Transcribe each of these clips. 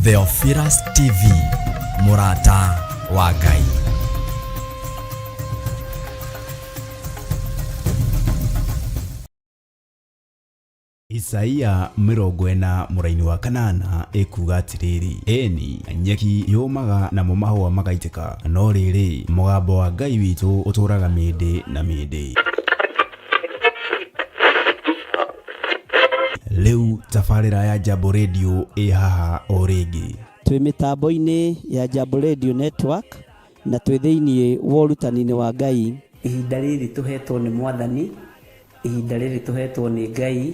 Theophilus TV, mũrata wa Ngai. Isaia 40 mũraini wa kanana ĩkuga atĩrĩrĩ, ĩni, nyeki yũmaga namo mahũa magaitĩka, no rĩrĩ, mũgambo wa Ngai witũ ũtũũraga mĩndĩ na mĩndĩ. Rĩu tabarĩra ya Jambo Radio ĩ haha o rĩngĩ. Twĩ mĩtambo-inĩ ya Jambo Radio Network na twĩ thĩinĩ wa ũrutani-inĩ wa Ngai. Ihinda rĩrĩ tũhetwo nĩ Mwathani, ihinda rĩrĩ tũhetwo nĩ Ngai,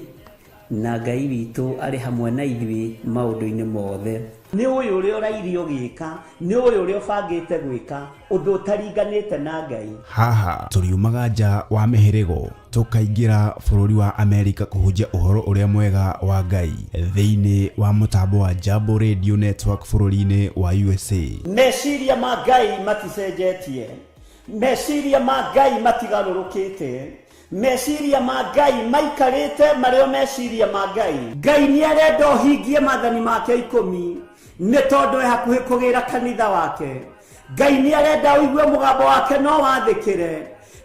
na Ngai witũ arĩ hamwe na ithuĩ maũndũ-inĩ mothe. Nĩ ũĩ ũrĩa ũraire ũgĩka, nĩ ũĩ ũrĩa ũbangĩte gwĩka, ũndũ ũtaringanĩte na Ngai. Haha tũriumaga nja wa mĩhĩrĩgo tũkaingĩra bũrũri wa Amerika kũhunjia ũhoro ũrĩa mwega wa Ngai thĩinĩ wa mũtambo wa Jambo Radio Network bũrũri-inĩ wa USA. Meciria ma Ngai maticenjetie, meciria ma Ngai matigarũrũkĩte, meciria ma Ngai maikarĩte marĩ o meciria ma Ngai. Ngai nĩ arenda ũhingie maathani make ikũmi nĩ tondũ e hakuhĩ kũgĩra kanitha wake. Ngai nĩ arenda ũigue mũgambo wake no wathĩkĩre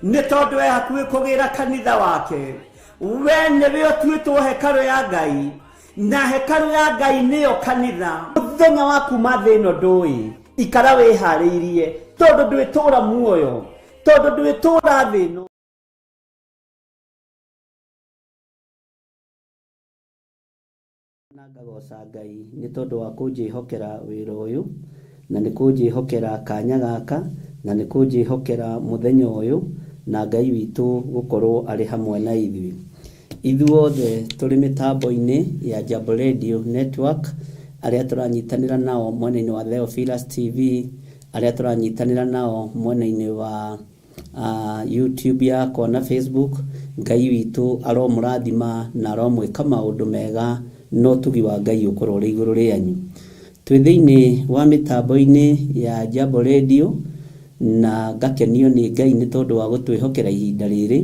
nĩ tondũ e hakuhĩ kũgĩra kanitha wake. We nĩwe ũtuĩtwo hekarũ ya Ngai, na hekarũ ya Ngai nĩyo kanitha. Mũthenya wa kuma thĩ ĩno ndũĩ, ikara wĩharĩirie tondũ ndwĩtũra muoyo, tondũ ndwĩtũra thĩ ĩno. Na ngagoca Ngai nĩ tondũ wa kũnjĩhokera wĩra ũyũ, na nĩ kũnjĩhokera kanya gaka, na nĩ kũnjĩhokera mũthenya ũyũ, na Ngai witũ gũkorwo arĩ hamwe na ithuĩ. Ithuothe tũrĩ mĩtambo-inĩ ya Jambo Radio Network, arĩa tũranyitanĩra nao mwena-inĩ wa Theophilus TV, arĩa tũranyitanĩra nao mwena-inĩ wa YouTube yakwa na Facebook. Ngai witũ aromũrathima na aromwĩka maũndũ mega na ũtugi wa Ngai ũkorwo ũrĩ igũrũ rĩanyu. Twĩ thĩinĩ wa mĩtambo-inĩ ya Jambo Radio na ngakenio nĩ Ngai nĩ tondũ wa gũtwĩhokera ihinda rĩrĩ,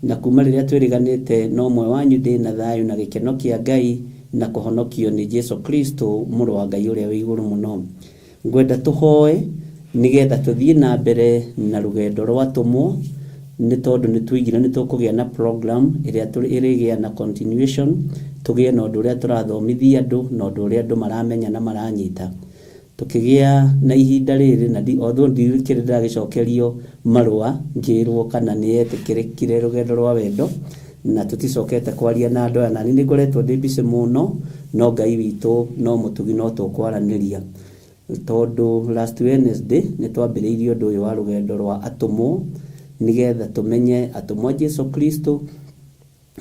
na kuma rĩrĩa twĩrĩganĩte na ũmwe wanyu ndĩ na thayũ na gĩkeno kĩa Ngai na kũhonokio nĩ Jesu Kristo mũrũ wa Ngai ũrĩa wĩ igũrũ mũno. Ngwenda tũhoe nĩgetha tũthiĩ na mbere na rũgendo rwa atũmwo, nĩ tondũ nĩ twoigire nĩ tũkũgĩa na program ĩrĩa ĩrĩgĩa na continuation, tũgĩe na ũndũ ũrĩa tũrathomithia andũ na ũndũ ũrĩa andũ maramenya na maranyita. Tũkĩgĩa na ihinda rĩrĩ na although ndikĩrĩ ndĩragĩcokerio marũa ngĩrwo kana nĩ yetĩkĩrĩkire rũgendo rwa wendo, na tũticokete kwaria na andũ aya, na niĩ nĩ ngoretwo ndĩ busy mũno, no Ngai witũ no mũtugi no tũkwaranĩria. Tondũ last Wednesday nĩ twambĩrĩirie ũndũ ũyũ wa rũgendo rwa atũmwo, nĩgetha tũmenye atũmwo a Jesu Kristo,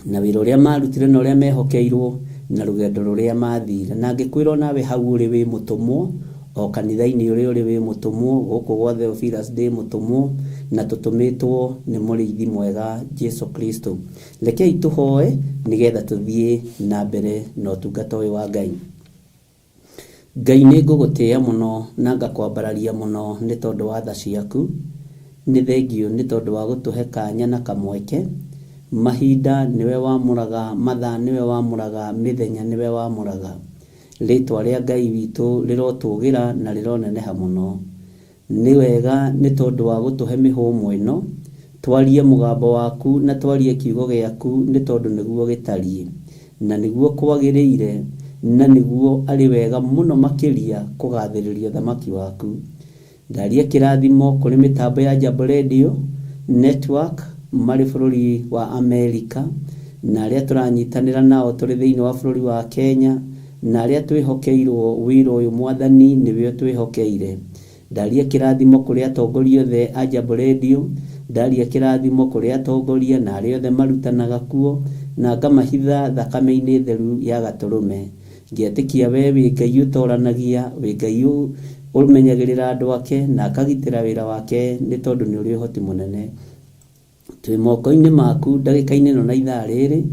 na wĩra ũrĩa marutire na ũrĩa mehokeirwo, na rũgendo rũrĩa mathire. Na ngĩkwĩra onawe hau ũrĩ wĩ mũtũmwo, o kanitha-inĩ ũrĩa ũrĩ wĩ mũtũmwo, gũkũ gwa Theophilus ndĩ mũtũmwo, na tũtũmĩtwo nĩ mũrĩithi mwega Jesu Kristo. Rekei tũhoe nĩgetha tũthiĩ na mbere na ũtungata ũyũ wa Ngai. Ngai nĩ ngũgũtĩĩa mũno na ngakwambararia mũno nĩ tondũ wa tha ciaku. Nĩ thengiũ nĩ tondũ wa gũtũhe kanya na kamweke. Mahinda nĩwe wamũraga, mathaa nĩwe wamũraga, mĩthenya nĩwe wamũraga. Rĩtwa rĩa Ngai witũ rĩrotũgĩra na rĩroneneha mũno. Nĩ wega nĩ tondũ wa gũtũhe mĩhũmũ ĩno, twarie mũgambo waku na twarie kiugo gĩaku nĩ tondũ nĩguo gĩtariĩ, na nĩguo kwagĩrĩire, na nĩguo arĩ wega mũno makĩria kũgathĩrĩria ũthamaki waku. Ndaria kĩrathimo kũrĩ mĩtambo ya Jambo Radio Network marĩ bũrũri wa Amerika, na arĩa tũranyitanĩra nao tũrĩ thĩinĩ wa bũrũri wa Kenya, Na arĩa twĩhokeirwo wĩra ũyũ Mwathani nĩwe ũtwĩhokeire. Ndaria kĩrathimo kũrĩ atongoria othe a Jambo Radio, ndaria kĩrathimo kũrĩ atongoria na arĩa othe marutanaga kuo, na ngamahitha thakame-inĩ theru ya Gatũrũme. Ngetĩkia wee wĩ Ngai ũtoranagia, wĩ Ngai ũmenyagĩrĩra andũ ake na akagitĩra wĩra wake nĩ tondũ nĩ ũrĩ ũhoti mũnene. Twĩ moko-inĩ maku ndagĩka-inĩ ĩno na ithaa rĩrĩ,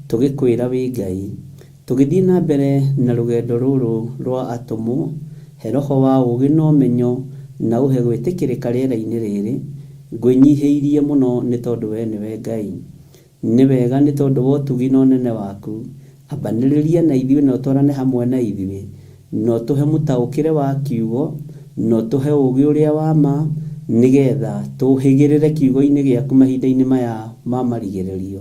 tũgĩkwĩra wĩ Ngai. Tũgĩthiĩ na mbere na rũgendo rũrũ rwa atũmwo, he roho wa ũũgĩ na ũmenyo na ũhe gwĩtĩkĩrĩka rĩera-inĩ rĩrĩ. Ngwĩnyihĩirie mũno nĩ tondũ wee nĩwe Ngai. Nĩ wega nĩ tondũ wa ũtugi na ũnene waku. Ambanĩrĩria na ithuĩ na ũtwarane hamwe na ithuĩ. Na ũtũhe mũtaũkĩre wa kiugo, na ũtũhe ũũgĩ ũrĩa wa ma, nĩgetha tũhĩgĩrĩre kiugo-inĩ gĩaku mahinda-inĩ maya ma marigĩrĩrio.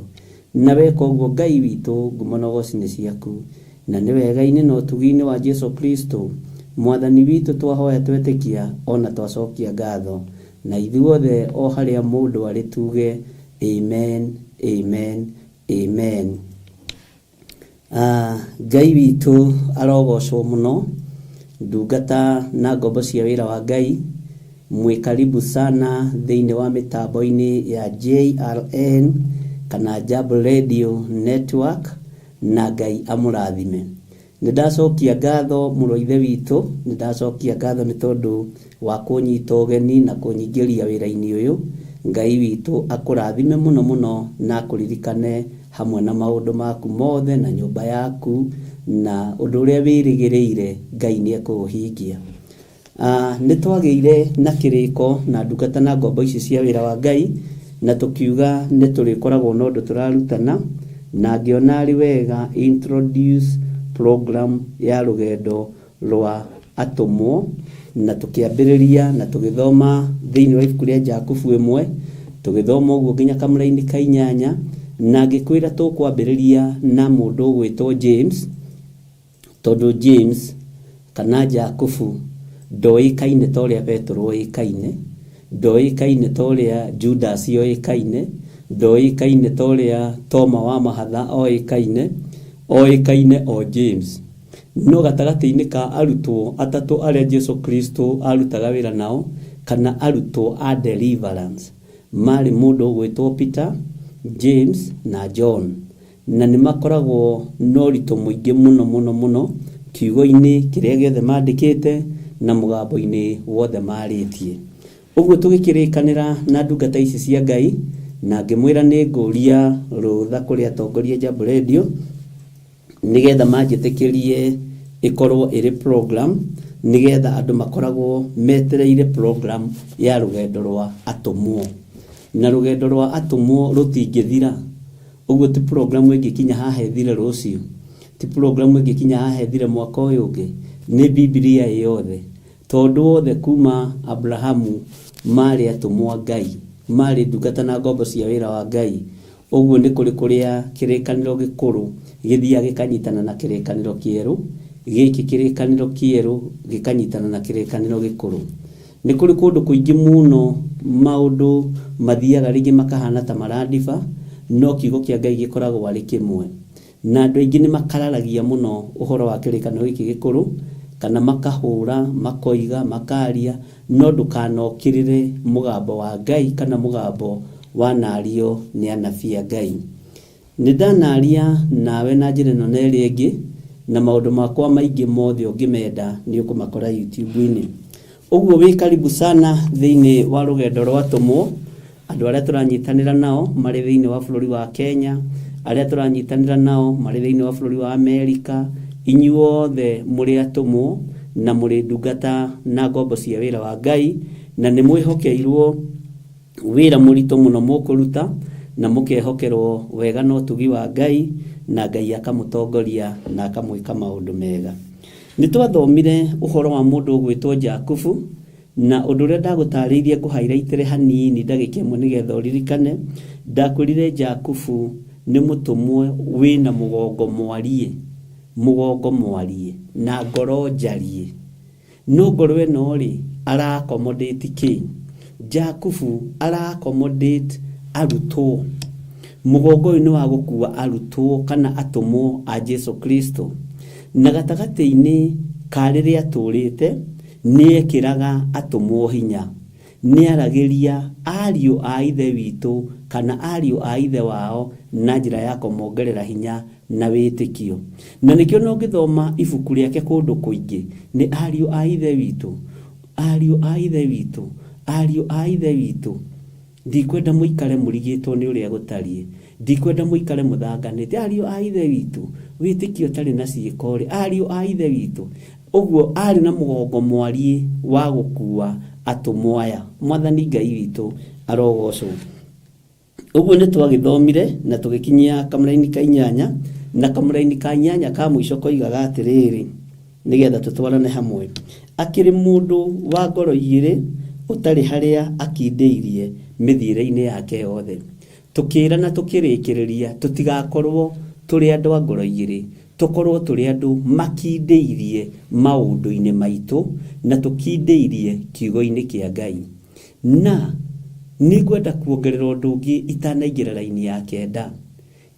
Na weka ũguo Ngai witũ, ngumo na ũgooci nĩ ciaku. Na nĩ wega-inĩ na ũtugi-inĩ wa Jesu Kristo, Mwathani witũ twahoya twetĩkia o na twacokia ngatho. Na ithuothe o harĩa mũndũ arĩ tuge, Amen, amen, amen. Ngai witũ arogocwo mũno, ndungata na ngombo cia wĩra wa Ngai, mwĩ karibu sana thĩinĩ wa mĩtambo-inĩ ya JRN kana Jambo Radio Network na Ngai amũrathime. Nĩ ndacokia ngatho mũrũ wa Ithe witũ, nĩ ndacokia ngatho nĩ tondũ wa kũnyita ũgeni na kũnyingĩria wĩra-inĩ ũyũ. Ngai witũ akũrathime mũno mũno na akũririkane hamwe na maũndũ maku mothe na nyũmba yaku na ũndũ ũrĩa wĩrĩgĩrĩire Ngai nĩ ekũũhingia. Nĩ twagĩire na kĩrĩko na ndungata na ngombo ici cia wĩra wa Ngai, na tũkiuga nĩ tũrĩkoragwo na ũndũ tũrarutana, na ngĩona arĩ wega introduce program ya rũgendo rwa atũmwo, na tũkĩambĩrĩria na tũgĩthoma thĩinĩ wa ibuku rĩa Jakubu ĩmwe, tũgĩthoma ũguo nginya kamũraini ka inyanya, na ngĩkwĩra tũkwambĩrĩria na mũndũ ũgwĩtwo James, Tondũ James kana Jakubu ndoĩkaine ta ũrĩa Petero oĩkaine, ndoĩkaine ta ũrĩa Judasi oĩkaine, ndoĩkaine ta ũrĩa Toma wa Mahatha oĩkaine, oĩkaine o James. No gatagatĩ-inĩ ka arutwo atatũ arĩa Jesu Kristo arutaga wĩra nao, kana arutwo a deliverance, marĩ mũndũ ũgwĩtwo Peter, James na John. Na nĩ makoragwo na ũritũ mũingĩ mũno mũno mũno kiugo-inĩ kĩrĩa gĩothe mandĩkĩte na mũgambo-inĩ wothe marĩtie. Ũguo tũgĩkĩrĩkanĩra na ndungata ici cia Ngai, na ngĩmwĩra nĩ ngũria rũtha kũrĩ atongoria Jambo Radio, nĩgetha manjĩtĩkĩrie ĩkorwo ĩrĩ program, nĩgetha andũ makoragwo metereire program ya rũgendo rwa atũmwo. Na rũgendo rwa atũmwo rũtingĩthira. Ũguo ti program ĩngĩkinya haha ĩthire rũciũ, ti program ĩngĩkinya haha ĩthire mwaka ũyũ ũngĩ, nĩ Bibilia ĩ yothe. Tondũ othe kuma Abrahamu maarĩ atũmwo a Ngai, maarĩ ndungata na ngombo cia wĩra wa Ngai. Ũguo nĩ kũrĩ kũrĩa kĩrĩkanĩro gĩkũrũ gĩthiaga gĩkanyitana na kĩrĩkanĩro kĩerũ, gĩkĩ kĩrĩkanĩro kĩerũ gĩkanyitana na kĩrĩkanĩro gĩkũrũ. Nĩ kũrĩ kũndũ kũingĩ mũno maũndũ mathiaga rĩngĩ makahana ta marandiba, no kiugo kĩa Ngai gĩkoragwo arĩ kĩmwe. Na andũ aingĩ nĩ makararagia mũno ũhoro wa kĩrĩkanĩro gĩkĩ gĩkũrũ, kana makahũra, makoiga, makaria, no ndũkanokĩrĩre mũgambo wa Ngai kana mũgambo wanario nĩ anabii a Ngai. Nĩ ndanaria nawe na njĩra ĩno na ĩrĩa ĩngĩ, na maũndũ makwa maingĩ mothe ũngĩmenda nĩ ũkũmakora YouTube-inĩ. Ũguo wĩ karibu sana thĩinĩ wa rũgendo rwa atũmwo, andũ arĩa tũranyitanĩra nao marĩ thĩinĩ wa bũrũri wa Kenya, arĩa tũranyitanĩra nao marĩ thĩinĩ wa bũrũri wa Amerika, inyuothe mũrĩ atũmwo na mũrĩ ndungata na ngombo cia wĩra wa Ngai, na nĩ mwĩhokeirwo Wĩra mũritũ mũno mũkũruta, na mũkehokerwo wega na ũtugi wa Ngai, na Ngai akamũtongoria na akamwĩka maũndũ mega. Nĩ twathomire ũhoro wa mũndũ ũgwĩtwo Jakubu, na ũndũ ũrĩa ndagũtarĩirie ngũ highlight hanini ndagĩka ĩmwe nĩgetha ũririkane, ndakwĩrire Jakubu nĩ mũtũmwo wĩna mũgongo mwariĩ, mũgongo mwariĩ na ngoro njariĩ. No ngoro ĩno-rĩ, ara accommodate kĩ? Jakubu ara accommodate arutwo. Mũgongo ũyũ nĩ wa gũkua arutwo kana atũmwo a Jesu Kristo. Na gatagatĩ-inĩ ka rĩrĩa atũrĩte, nĩ ekĩraga atũmwo hinya. Nĩ aragĩria ariũ a Ithe witũ kana ariũ a ithe wao na njĩra ya kũmongerera hinya na wĩtĩkio. Na nĩkĩo ona ũngĩthoma ibuku rĩake kũndũ kũingĩ, nĩ ariũ a Ithe witũ, ariũ a Ithe witũ, ariũ a Ithe witũ. Ndikwenda mũikare mũrigĩtwo nĩ ũrĩa gũtariĩ, ndikwenda mũikare mũthanganĩte, ariũ a Ithe witũ, wĩtĩkio ũtarĩ na ciĩko-rĩ, ariũ a Ithe witũ. Ũguo aarĩ na mũgongo mwariĩ wa gũkuua atũmwo aya. Mwathani Ngai witũ arogocwo. Ũguo nĩ twagĩthomire na tũgĩkinyia kamũraini ka inyanya, na kamũraini ka inyanya ka mũico koigaga atĩrĩrĩ, Nĩgetha tũtwarane hamwe. Akĩrĩ mũndũ wa ngoro igĩrĩ ũtarĩ harĩa akindĩirie mĩthiĩre-inĩ yake yothe. Tũkĩĩrana tũkĩrĩkĩrĩria tũtigakorwo tũrĩ andũ a ngoro igĩrĩ, tũkorwo tũrĩ andũ makindĩirie maũndũ-inĩ maitũ na tũkindĩirie kiugo-inĩ kĩa Ngai. Na nĩngwenda kuongerera ũndũ ũngĩ itanaingĩra raini ya kenda.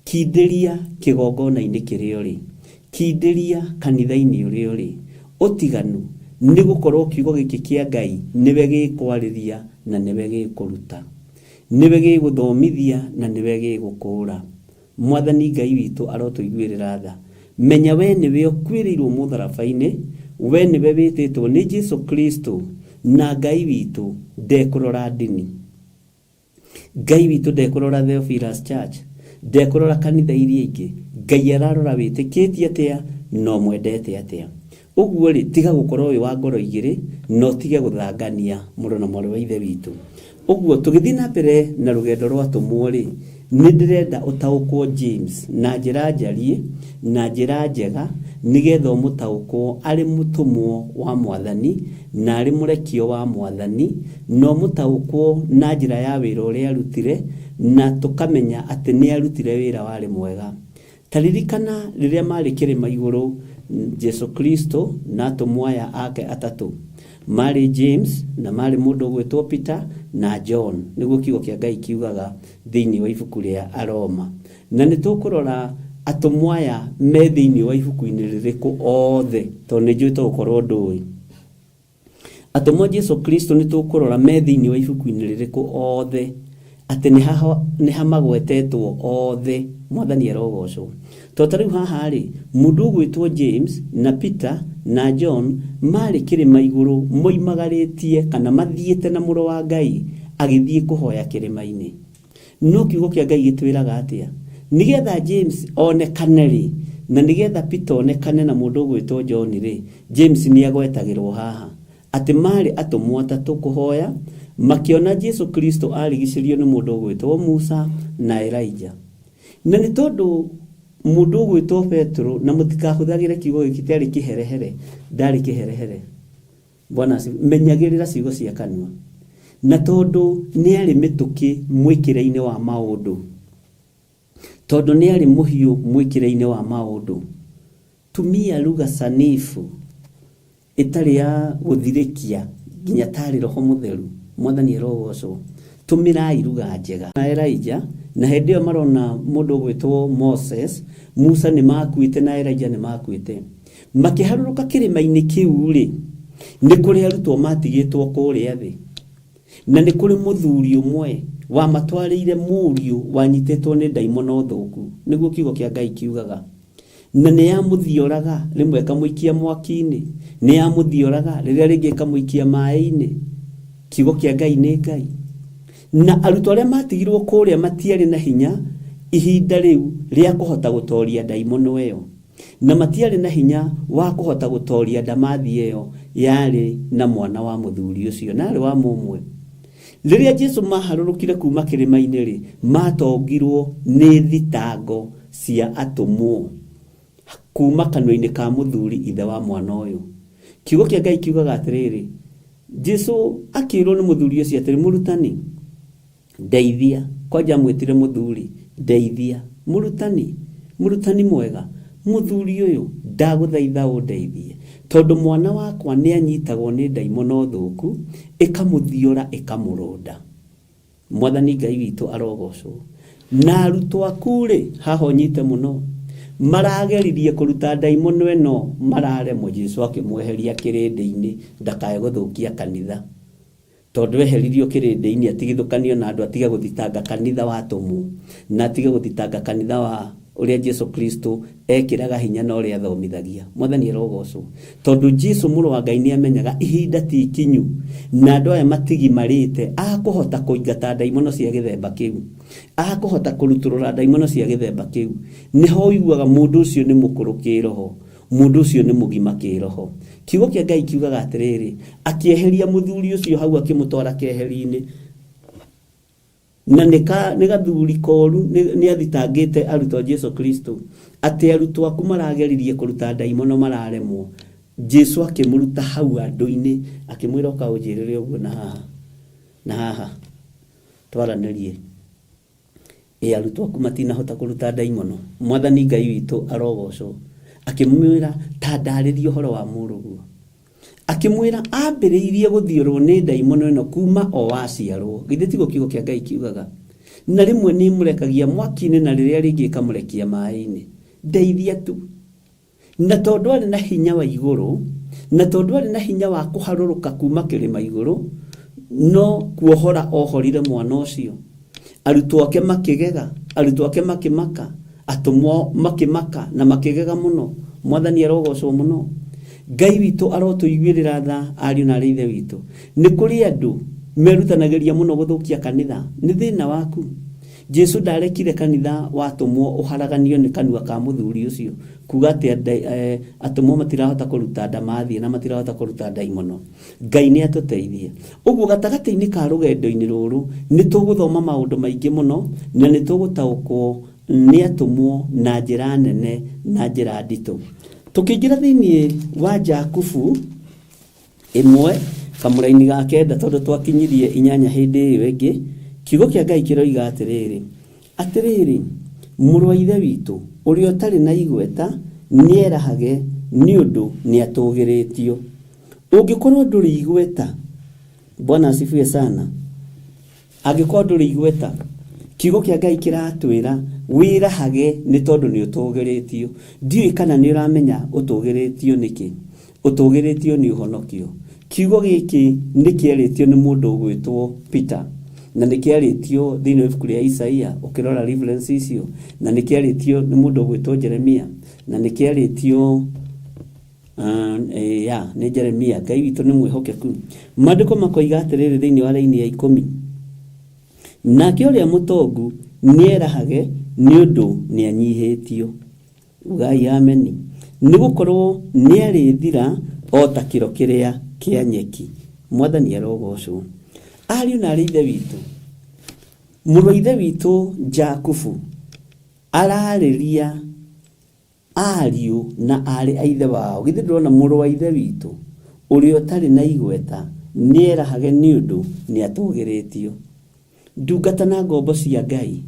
Kindĩria kĩgongona-inĩ kĩrĩa ũrĩ. Kindĩria kanitha-inĩ ũrĩa ũrĩ. Ũtiganu nĩ gũkorwo kiugo gĩkĩ kĩa Ngai nĩwe gĩkwarĩria na nĩwe gĩkũruta. Nĩwe gĩgũthomithia na nĩwe gĩgũkũũra. Mwathani Ngai witũ arotũiguĩrĩra tha. Menya we nĩwe ũkuĩrĩirwo mũtharaba-inĩ, we nĩwe wĩtĩtwo nĩ Jesu Kristo, na Ngai witũ ndekũrora ndini. Ngai witũ ndekũrora Theophilus Church, ndekũrora kanitha iria ingĩ. Ngai ararora wĩtĩkĩtie atĩa na ũmwendete atĩa. Ũguo rĩ, tiga gũkorwo wĩ wa ngoro igĩrĩ na ũtige gũthangania mũrũ na mwarĩ wa Ithe witũ. Ũguo tũgĩthiĩ na mbere na rũgendo rwa atũmwo rĩ, nĩ ndĩrenda ũtaũkwo James na njĩra njariĩ na njĩra njega nĩgetha ũmũtaũkwo arĩ mũtũmwo wa Mwathani na arĩ mũrekio wa Mwathani, na ũmũtaũkwo na njĩra ya wĩra ũrĩa arutire, na tũkamenya atĩ nĩ arutire wĩra warĩ mwega. Ta ririkana rĩrĩa maarĩ kĩrĩma igũrũ, Jesu Kristo na atũmwo aya ake atatũ. Maarĩ James, na maarĩ mũndũ ũgwĩtwo Peter, na John, nĩguo kiugo kĩa Ngai kiugaga thĩinĩ wa ibuku rĩa Aroma. Na nĩ tũkũrora atũmwo aya me thĩinĩ wa ibuku-inĩ rĩrĩkũ othe, tondũ nĩ njũĩ togũkorwo ndũĩ. Atũmwo Jesu Kristo nĩ tũkũrora me thĩinĩ wa ibuku-inĩ rĩrĩkũ othe, atĩ nĩ hamagwetetwo othe. Mwathani arogocwo. To ta rĩu haha rĩ, mũndũ ũgwĩtwo James na Peter na John marĩ kĩrĩma igũrũ moimagarĩtie kana mathiĩte na mũrũ wa Ngai agĩthiĩ kũhoya kĩrĩma-inĩ. No kiugo kĩa Ngai gĩtwĩraga atĩa? Nĩgetha James onekane-rĩ, na nĩgetha Peter onekane na mũndũ ũgwĩtwo John rĩ, James nĩ agwetagĩrwo haha. Atĩ maarĩ atũmwo atatũ kũhoya, makĩona Jesu Kristo arigicĩrio nĩ mũndũ ũgwĩtwo Musa na Elijah. Na nĩ tondũ mũndũ ũgwĩtwo Petero, na mũtikahũthagĩre kiugo gĩkĩ kĩarĩ kĩherehere, ndarĩ kĩherehere. Bwana asifiwe. Menyagĩrĩra ciugo cia kanua. Na tondũ nĩ arĩ mĩtũkĩ mwĩkĩre-inĩ wa maũndũ, tondũ nĩ arĩ mũhiũ mwĩkĩre-inĩ wa maũndũ, tumia lugha sanifu ĩtarĩ ya gũthirĩkia nginya tarĩ Roho Mũtheru. Mwathani arogocwo. Tũmĩrai lugha njega. Na Elijah, na hĩndĩ ĩyo marona mũndũ ũgwĩtwo Moses, Musa nĩ makuĩte na Elijah nĩ makuĩte. Makĩharũrũka kĩrĩma-inĩ kĩu-rĩ, nĩ kũrĩ arutwo maatigĩtwo kũrĩa thĩ, na nĩ kũrĩ mũthuri ũmwe wamatwarĩire mũriũ wanyitĩtwo nĩ ndaimono thũku, nĩguo kiugo kĩa Ngai kiugaga. Na nĩ yamũthioraga, rĩmwe ĩkamũikia mwaki-inĩ, nĩ yamũthioraga, rĩrĩa rĩngĩ ĩkamũikia maĩ-inĩ. Kiugo kĩa Ngai nĩ Ngai. Na arutwo arĩa maatigirwo kũrĩa matiarĩ na hinya ihinda rĩu rĩa kũhota gũtooria ndaimono ĩyo. Na matiarĩ na hinya wa kũhota gũtooria ndamathia ĩyo yarĩ na mwana wa mũthuri ũcio, na aarĩ wa mũmwe. Rĩrĩa Jesu maaharũrũkire kuuma kĩrĩma-inĩ-rĩ, maatongirwo nĩ thitango cia atũmwo kuuma kanua-inĩ ka mũthuri ithe wa mwana ũyũ. Kiugo kĩa Ngai kiugaga atĩrĩrĩ, Jesu akĩĩrwo nĩ mũthuri ũcio atĩrĩ, Mũrutani, Ndeithia. Kwanja amwĩtire mũthuri. Ndeithia. Mũrutani. Mũrutani mwega. Mũthuri ũyũ, ndagũthaitha ũndeithie. Tondũ mwana wakwa nĩ anyitagwo nĩ ndaimono thũku, ĩkamũthiora ĩkamũrũnda. Mwathani Ngai witũ arogocwo. Na arutwo aku-rĩ, haha ũnyite mũno, marageririe kũruta ndaimono ĩno mararemwo, Jesu akĩmweheria kĩrĩndĩ-inĩ ndakae gũthũkia kanitha. Tondũ eheririo kĩrĩndĩ-inĩ atigithũkanio na andũ atige gũthitanga kanitha wa atũmwo, na atige gũthitanga kanitha wa ũrĩa Jesu Kristo ekĩraga hinya na ũrĩa athomithagia. Mwathani arogocwo. Tondũ Jesu mũrũ wa Ngai nĩamenyaga ihinda ti ikinyu na andũ aya matigimarĩte a kũhota kũingata ndaimono cia gĩthemba kĩu, a kũhota kũrutũrũra ndaimono cia gĩthemba kĩu. Nĩho ũiguaga mũndũ ũcio nĩ mũkũrũ kĩroho. Mũndũ ũcio nĩ mũgima kĩĩroho. Kiugo kĩa Ngai kiugaga atĩrĩrĩ, akĩeheria mũthuri ũcio hau akĩmũtwara keheri-inĩ. Na nĩ ka, nĩ gathuri koru nĩ, nĩ athitangĩte arutwo a Jesu Kristo atĩ arutwo aku marageririe kũruta ndaimono mararemwo. Jesu akĩmũruta hau andũ-inĩ, akĩmwĩra ũka ũnjĩrĩre ũguo na haha na haha twaranĩrie. Ĩ arutwo aku matinahota kũruta ndaimono. Mwathani Ngai witũ arogocwo. Akĩmwĩra ta ndarĩrie ũhoro wa mũrũguo. Akĩmwĩra ambĩrĩirie gũthiũrwo nĩ ndaimono ĩno kuma o waciarwo. Githĩ tiguo kiugo kĩa Ngai kiugaga? Na rĩmwe nĩ ĩmũrekagia mwaki-inĩ na rĩrĩa rĩngĩ ĩkamũrekia maĩ-inĩ. Ndeithia tu. Na tondũ arĩ na hinya wa igũrũ, na tondũ arĩ na hinya wa kũharũrũka kuma kĩrĩma igũrũ, no kuohora ohorire mwana ũcio. Arutwo ake makĩgega, arutwo ake makĩmaka, atũmwo makĩmaka na makĩgega mũno. Mwathani arogocwo mũno. Ngai witũ arotũiguĩrĩra tha ariũ na arĩ ithe witũ. Nĩ kũrĩ andũ merutanagĩria mũno gũthũkia kanitha. Nĩ thĩna waku. Jesu ndarekire kanitha wa atũmwo ũharaganio nĩ kanua ka mũthuri ũcio kuga atĩ atũmwo matirahota kũruta ndamathia na matirahota kũruta ndaimono. Ngai nĩ atũteithie. Ũguo gatagatĩ-inĩ ka rũgendo-inĩ rũrũ nĩ tũgũthoma maũndũ maingĩ mũno na nĩ tũgũtaũkwo nĩ atũmwo na njĩra nene na njĩra nditũ. Tũkĩingĩra thĩinĩ wa Jakubu ĩmwe kamũraini ga kenda tondũ twakinyirie inyanya hĩndĩ ĩyo ĩngĩ, kiugo kĩa Ngai kĩroiga atĩrĩrĩ, atĩrĩrĩ, mũrũ wa ithe witũ ũrĩa ũtarĩ na igweta nĩerahage nĩ ũndũ nĩatũgĩrĩtio. Ũngĩkorwo ndũrĩ igweta, Bwana asifiwe sana. Angĩkorwo ndũrĩ igweta, kiugo kĩa Ngai kĩratwĩra wĩrahage nĩ tondũ nĩ ũtũgĩrĩtio. Ndiũĩ kana nĩ ũramenya ũtũgĩrĩtio nĩkĩ. Ũtũgĩrĩtio nĩ ũhonokio. Kiugo gĩkĩ nĩ kĩarĩtio nĩ mũndũ ũgwĩtwo Peter, na nĩ kĩarĩtio thĩinĩ wa ibuku rĩa Isaia ũkĩrora reference icio, na nĩ kĩarĩtio nĩ mũndũ ũgwĩtwo Jeremia, na nĩ kĩarĩtio ya nĩ Jeremia. Ngai witũ nĩ mwĩhokeku. Maandĩko makoiga atĩrĩrĩ thĩinĩ wa raini ya ikũmi, nake ũrĩa mũtongu nĩerahage nĩ ũndũ nĩanyihĩtio. Ugai ameni. Nĩ gũkorwo nĩarĩthira o ta kĩro kĩrĩa kĩa nyeki. Mwathani arogocwo. Ariũ na arĩ ithe witũ, mũrũ wa ithe witũ Jakubu ararĩria ariũ na aarĩ a ithe wao. Githĩ ndũrona mũrũ wa ithe witũ ũrĩa ũtarĩ na igweta nĩerahage nĩ ũndũ nĩatũgĩrĩtio. Ndungata na ngombo cia Ngai,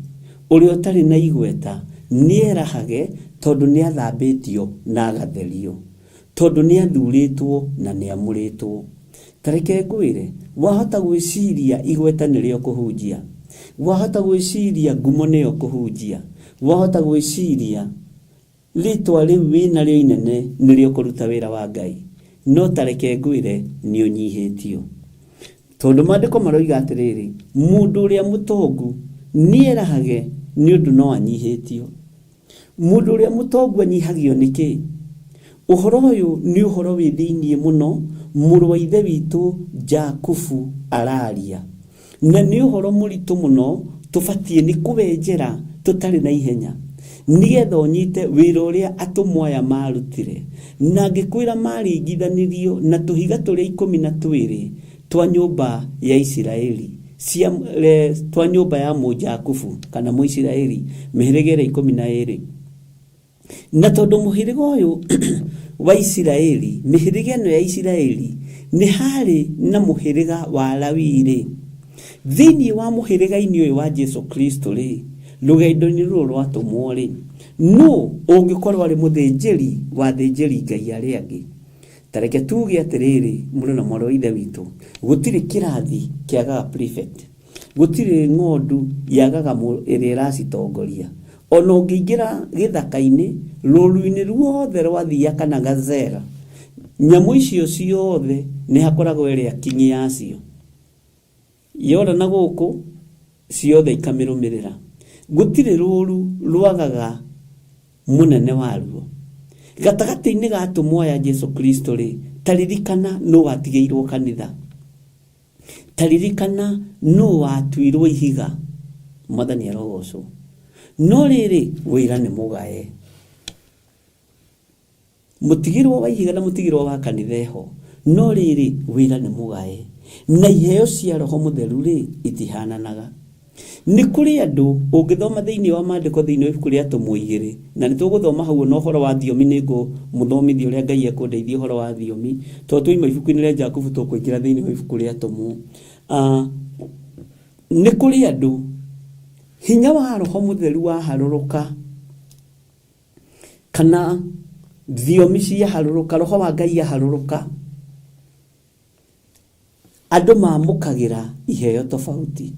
ũrĩa ũtarĩ na igweta nĩerahage tondũ nĩathambĩtio na agatherio, tondũ nĩathurĩtwo na nĩamũrĩtwo. Ta reke ngwĩre, wahota gwĩciria igweta nĩrĩo kũhunjia, wahota gwĩciria ngumo nĩyo kũhunjia, wahota gwĩciria rĩtwa rĩu wĩnarĩo inene nĩrĩo kũruta wĩra wa Ngai, no ta reke ngwĩre nĩ ũnyihĩtio. Tondũ maandĩko maroiga atĩrĩrĩ, mũndũ ũrĩa mũtongu nĩerahage nĩ ũndũ no anyihĩtio. Mũndũ ũrĩa mũtongu anyihagio nĩkĩ? Ũhoro ũyũ nĩ ũhoro wĩ thĩinĩ mũno mũrũ wa ithe witũ Jakubu araria. Na nĩ ũhoro mũritũ mũno tũbatiĩ nĩ kũwenjera tũtarĩ na ihenya, nĩgetha ũnyite wĩra ũrĩa atũmwo aya marutire. Na ngĩkwĩra maringithanirio na tũhiga tũrĩa 12 twa nyũmba ya Isiraeli, cia, twa nyũmba ya Mũjakubu kana Mũisiraeli, mĩhĩrĩga ĩrĩa 12. Na tondũ mũhĩrĩga ũyũ wa Isiraeli, mĩhĩrĩga ĩno ya Isiraeli nĩ harĩ na mũhĩrĩga wa Lawi-rĩ, thĩinĩ wa mũhĩrĩga-inĩ ũyũ wa Jesu Kristo rĩ, rũgendo-inĩ rũrũ rwatũmwo rĩ, nũ ũngĩkorwo arĩ mũthĩnjĩri wa athĩnjĩri Ngai arĩa angĩ? Ta reke tuge atĩrĩrĩ, mũrũ na mwarĩ wa ithe witũ, gũtirĩ kĩrathi kĩagaga prefect. Gũtirĩ ng'ondu yagaga ĩrĩa ĩracitongoria. Ona ũngĩingĩra gĩthaka-inĩ, rũru-inĩ ruothe rwa thiia kana gazelle, nyamũ icio ciothe nĩ hakoragwo ĩrĩa kinyi yacio. Yora na gũkũ, ciothe ikamĩrũmĩrĩra. Gũtirĩ rũru rwagaga mũnene waruo. Gatagatĩ-inĩ ga atũmwo aya Jesu Kristo rĩ, ta ririkana nũ watigĩirwo kanitha. Ta ririkana nũ watuirwo ihiga. Mwathani arogocwo. No rĩrĩ, wĩra nĩ mũgae. Mũtigĩrwo wa ihiga na mũtigĩrwo wa kanitha eho. No rĩrĩ, wĩra nĩ mũgae. Na iheo cia Roho Mũtheru rĩ, itihananaga. Nĩ kũrĩ andũ ũngĩthoma thĩinĩ wa maandĩko thĩinĩ wa ibuku rĩa Atũmwo 2, na nĩ tũgũthoma hau ona ũhoro wa thiomi, nĩ ngũmũthomithia ũrĩa Ngai ekũndeithia ũhoro wa thiomi, tondũ twauma ibuku-inĩ rĩa Jakubu tũkũingĩra thĩinĩ wa ibuku rĩa Atũmwo. Nĩ kũrĩ andũ hinya wa Roho Mũtheru waharũrũka, kana thiomi ciaharũrũka, Roho wa Ngai aharũrũka, andũ mamũkagĩra iheo tofauti,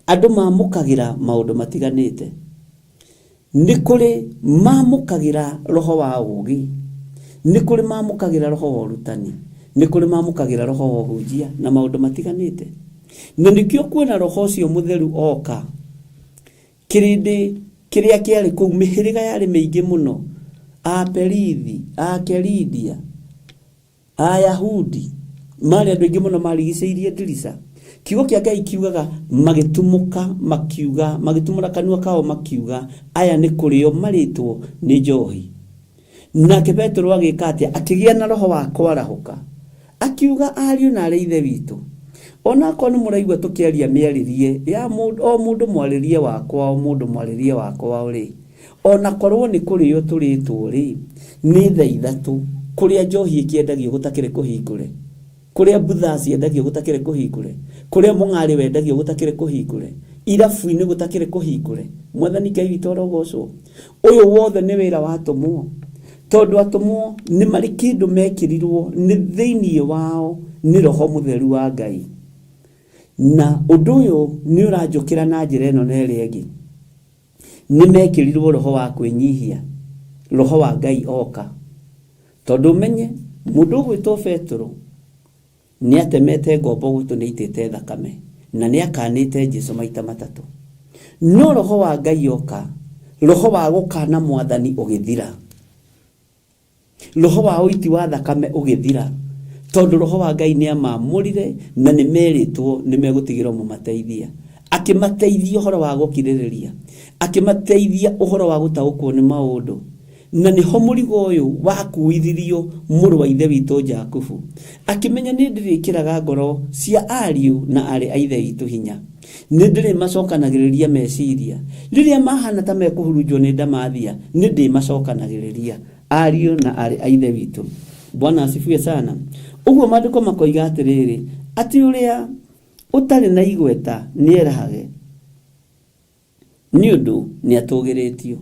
andũ mamũkagĩra maũndũ matiganĩte. Nĩ kũrĩ mamũkagĩra roho wa ũũgĩ, nĩ kũrĩ mamũkagĩra roho wa ũrutani, nĩ kũrĩ mamũkagĩra roho wa ũhunjia na maũndũ matiganĩte. Na nĩkĩo kuona roho ũcio mũtheru oka, kĩrĩndĩ kĩrĩa kĩarĩ kũu, mĩhĩrĩga yarĩ mĩingĩ mũno, Aperithi, Akeridia, Ayahudi marĩ andũ aingĩ mũno marigicĩirie ndirica. Kiugo kĩa Ngai kiugaga magĩtumũka makiuga, magĩtumũra kanua kao makiuga, aya nĩ kũrĩo marĩtwo nĩ njohi. Nake Petero agĩka atĩa? Akĩgĩa na roho wa kwarahũka. Akiuga, ariũ na arĩ ithe witũ, onakorwo nĩ mũraigua tũkĩaria mĩarĩrie ya mũndũ, o mũndũ mwarĩrie wa kwao, mũndũ mwarĩrie wa kwao rĩ, ona korwo nĩ kũrĩo tũrĩtwo rĩ, nĩ thaa 3 kũrĩa njohi ĩkĩendagio gũtakĩrĩ kũhingũre, kũrĩa mbutha ciendagio gũtakĩrĩ kũhingũre, kũrĩa mũng'arĩ wendagio gũtakĩrĩ kũhingũre, irabu-inĩ gũtakĩrĩ kũhingũre. Mwathani Ngai witũ arogocwo. Ũyũ wothe nĩ wĩra wa atũmwo, tondũ atũmwo nĩ marĩ kĩndũ mekĩrirwo nĩ thĩinĩ wao nĩ Roho Mũtheru wa Ngai. Na ũndũ ũyũ nĩ ũranjũkĩra na njĩra ĩno na ĩrĩa ĩngĩ. Nĩ mekĩrirwo roho wa kwĩnyihia, roho wa Ngai oka. Tondũ ũmenye, mũndũ ũgwĩtwo Petero nĩ atemete ngombo gũtũ, nĩ aitĩte thakame, na nĩ akanĩte Jesu maita 3. No roho wa Ngai oka, roho wa gũkana mwathani ũgĩthira. Roho wa ũiti wa thakame ũgĩthira, tondũ roho wa Ngai nĩ amamũrire na nĩ merĩtwo nĩ megũtigĩrwo mũmateithia. Akĩmateithia ũhoro wa gũkirĩrĩria, akĩmateithia ũhoro wa gũtaũkwo nĩ maũndũ. Na nĩho mũrigo ũyũ wakuithirio mũrũ wa ithe witũ Jakubu. Akĩmenya nĩ ndĩrĩkĩraga ngoro cia ariũ na aarĩ a ithe witũ hinya, nĩ ndĩrĩmacokanagĩrĩria meciria. Rĩrĩa mahana ta mekũhurunjwo nĩ ndamathia, nĩ ndĩmacokanagĩrĩria ariũ na aarĩ a ithe witũ. Bwana asifiwe sana. Ũguo maandĩko makoiga atĩrĩrĩ, atĩ ũrĩa ũtarĩ na igweta nĩerahage, nĩ ũndũ nĩatũgĩrĩtio.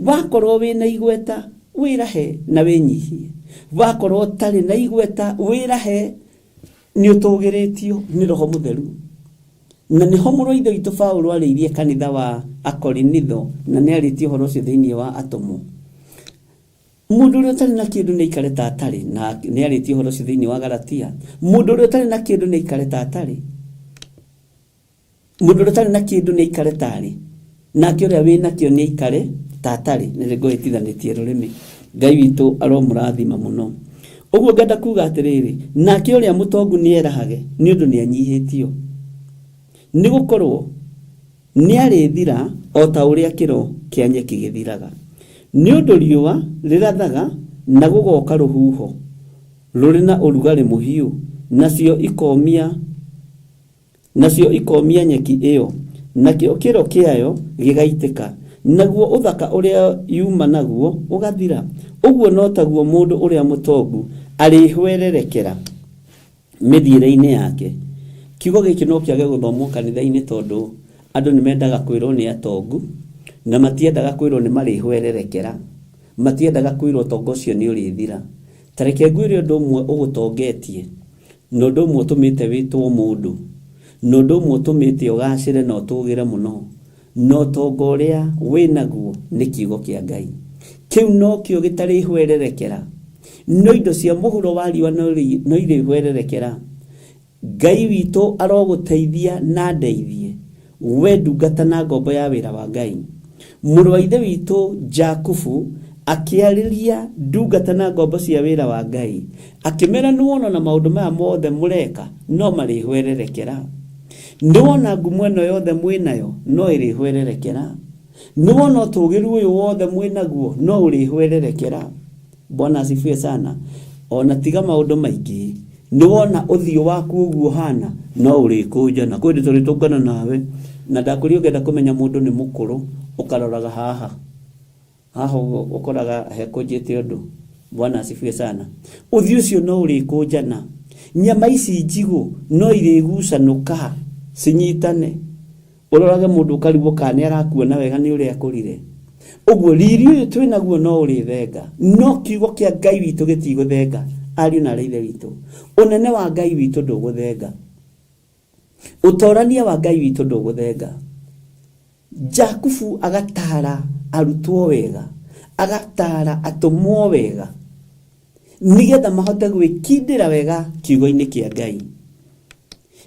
Wakorwo wĩna igweta, wĩrahe na wĩnyihie. Wakorwo ũtarĩ na igweta, wĩrahe, nĩ ũtũgĩrĩtio nĩ Roho Mũtheru. Na nĩho mũrũ wa ithe witũ Paũlũ arĩirie kanitha wa Akorinitho, na nĩ arĩtie ũhoro ũcio thĩinĩ wa Atũmwo. Mũndũ ũrĩa ũtarĩ na kĩndũ nĩ aikare ta atarĩ, na nĩ arĩtie ũhoro ũcio thĩinĩ wa Galatia. Mũndũ ũrĩa ũtarĩ na kĩndũ nĩ aikare ta atarĩ. Mũndũ ũrĩa ũtarĩ na kĩndũ nĩ aikare ta arĩ, nake ũrĩa wĩ nakĩo nĩ aikare ta atarĩ. Nĩ ngũhĩtithanĩtie rũrĩmĩ. Ngai witũ aromũrathima mũno. Ũguo ngenda kuga atĩrĩrĩ, nake ũrĩa mũtongu nĩ erahage, nĩ ũndũ nĩ anyihĩtio. Nĩ gũkorwo nĩ arĩthira o ta ũrĩa kĩro kĩa nyeki gĩthiraga. Nĩ ũndũ riũa rĩrathaga na gũgoka rũhuho rũrĩ na ũrugarĩ mũhiũ, nacio ikomia nyeki ĩyo, nakĩo kĩro kĩayo gĩgaitĩka, naguo ũthaka ũrĩa yuma naguo ũgathira. Ũguo no taguo mũndũ ũrĩa mũtongu arĩhwererekera mĩthiĩre-inĩ yake. Kiugo gĩkĩ no kĩage gũthomwo kanitha-inĩ tondũ andũ nĩ mendaga kwĩrwo nĩ atongu, na matiendaga kwĩrwo nĩ marĩhwererekera, matiendaga kwĩrwo ũtonga ũcio nĩ ũrĩthira. Ta reke ngwĩre ũndũ ũmwe ũgũtongetie, na ũndũ ũmwe ũtũmĩte wĩtwo mũndũ, na ũndũ ũmwe ũtũmĩte ũgacĩre na ũtũgĩre mũno, na ũtonga ũrĩa wĩnaguo nĩ kiugo kĩa Ngai. Kĩu nokĩo gĩtarĩhwererekera, no indo cia mũhuro wa riũa no irĩhwererekera. Ngai witũ arogũteithia na ndeithie, we ndungata na ngombo ya wĩra wa Ngai. Mũrũ wa ithe witũ Jakubu akĩarĩria ndungata na ngombo cia wĩra wa Ngai, akĩmera nĩwona na maũndũ maya mothe mũreka no marĩhwererekera. Nĩwona ngumo ĩno yothe mwĩnayo no ĩrĩhwererekera. Nĩwona ũtũgĩru ũyũ wothe mwĩnaguo no ũrĩhwererekera. Bwana asifiwe sana. Ona tiga maũndũ maingĩ, Nĩ wona ũthiũ waku ũguo ũhana, no ũrĩkũnjana. Kwĩ hĩndĩ tũrĩtũngana nawe, na ndakwĩrire ũngĩenda kũmenya mũndũ nĩ mũkũrũ, ũkaroraga haha. Haha ũguo ũkoraga hekũnjĩte ũndũ. Bwana asifiwe sana. Ũthiũ ũcio no ũrĩkũnjana. Nyama ici njigũ no irĩgucanũka cinyitane. Ũrorage mũndũ ũkarigwo kana nĩ arakuona wega nĩ ũrĩa akũrire. Ũguo riri ũyũ twĩ naguo no ũrĩthenga, no kiugo kĩa Ngai witũ gĩtigũthenga. Ariũ na aarĩ a Ithe witũ, ũnene wa Ngai witũ ndũgũthenga. Ũtorania wa Ngai witũ ndũgũthenga. Jakubu agataara arutwo wega, agataara atũmwo wega, nĩgetha mahote gwĩkindĩra wega kiugo-inĩ kĩa Ngai.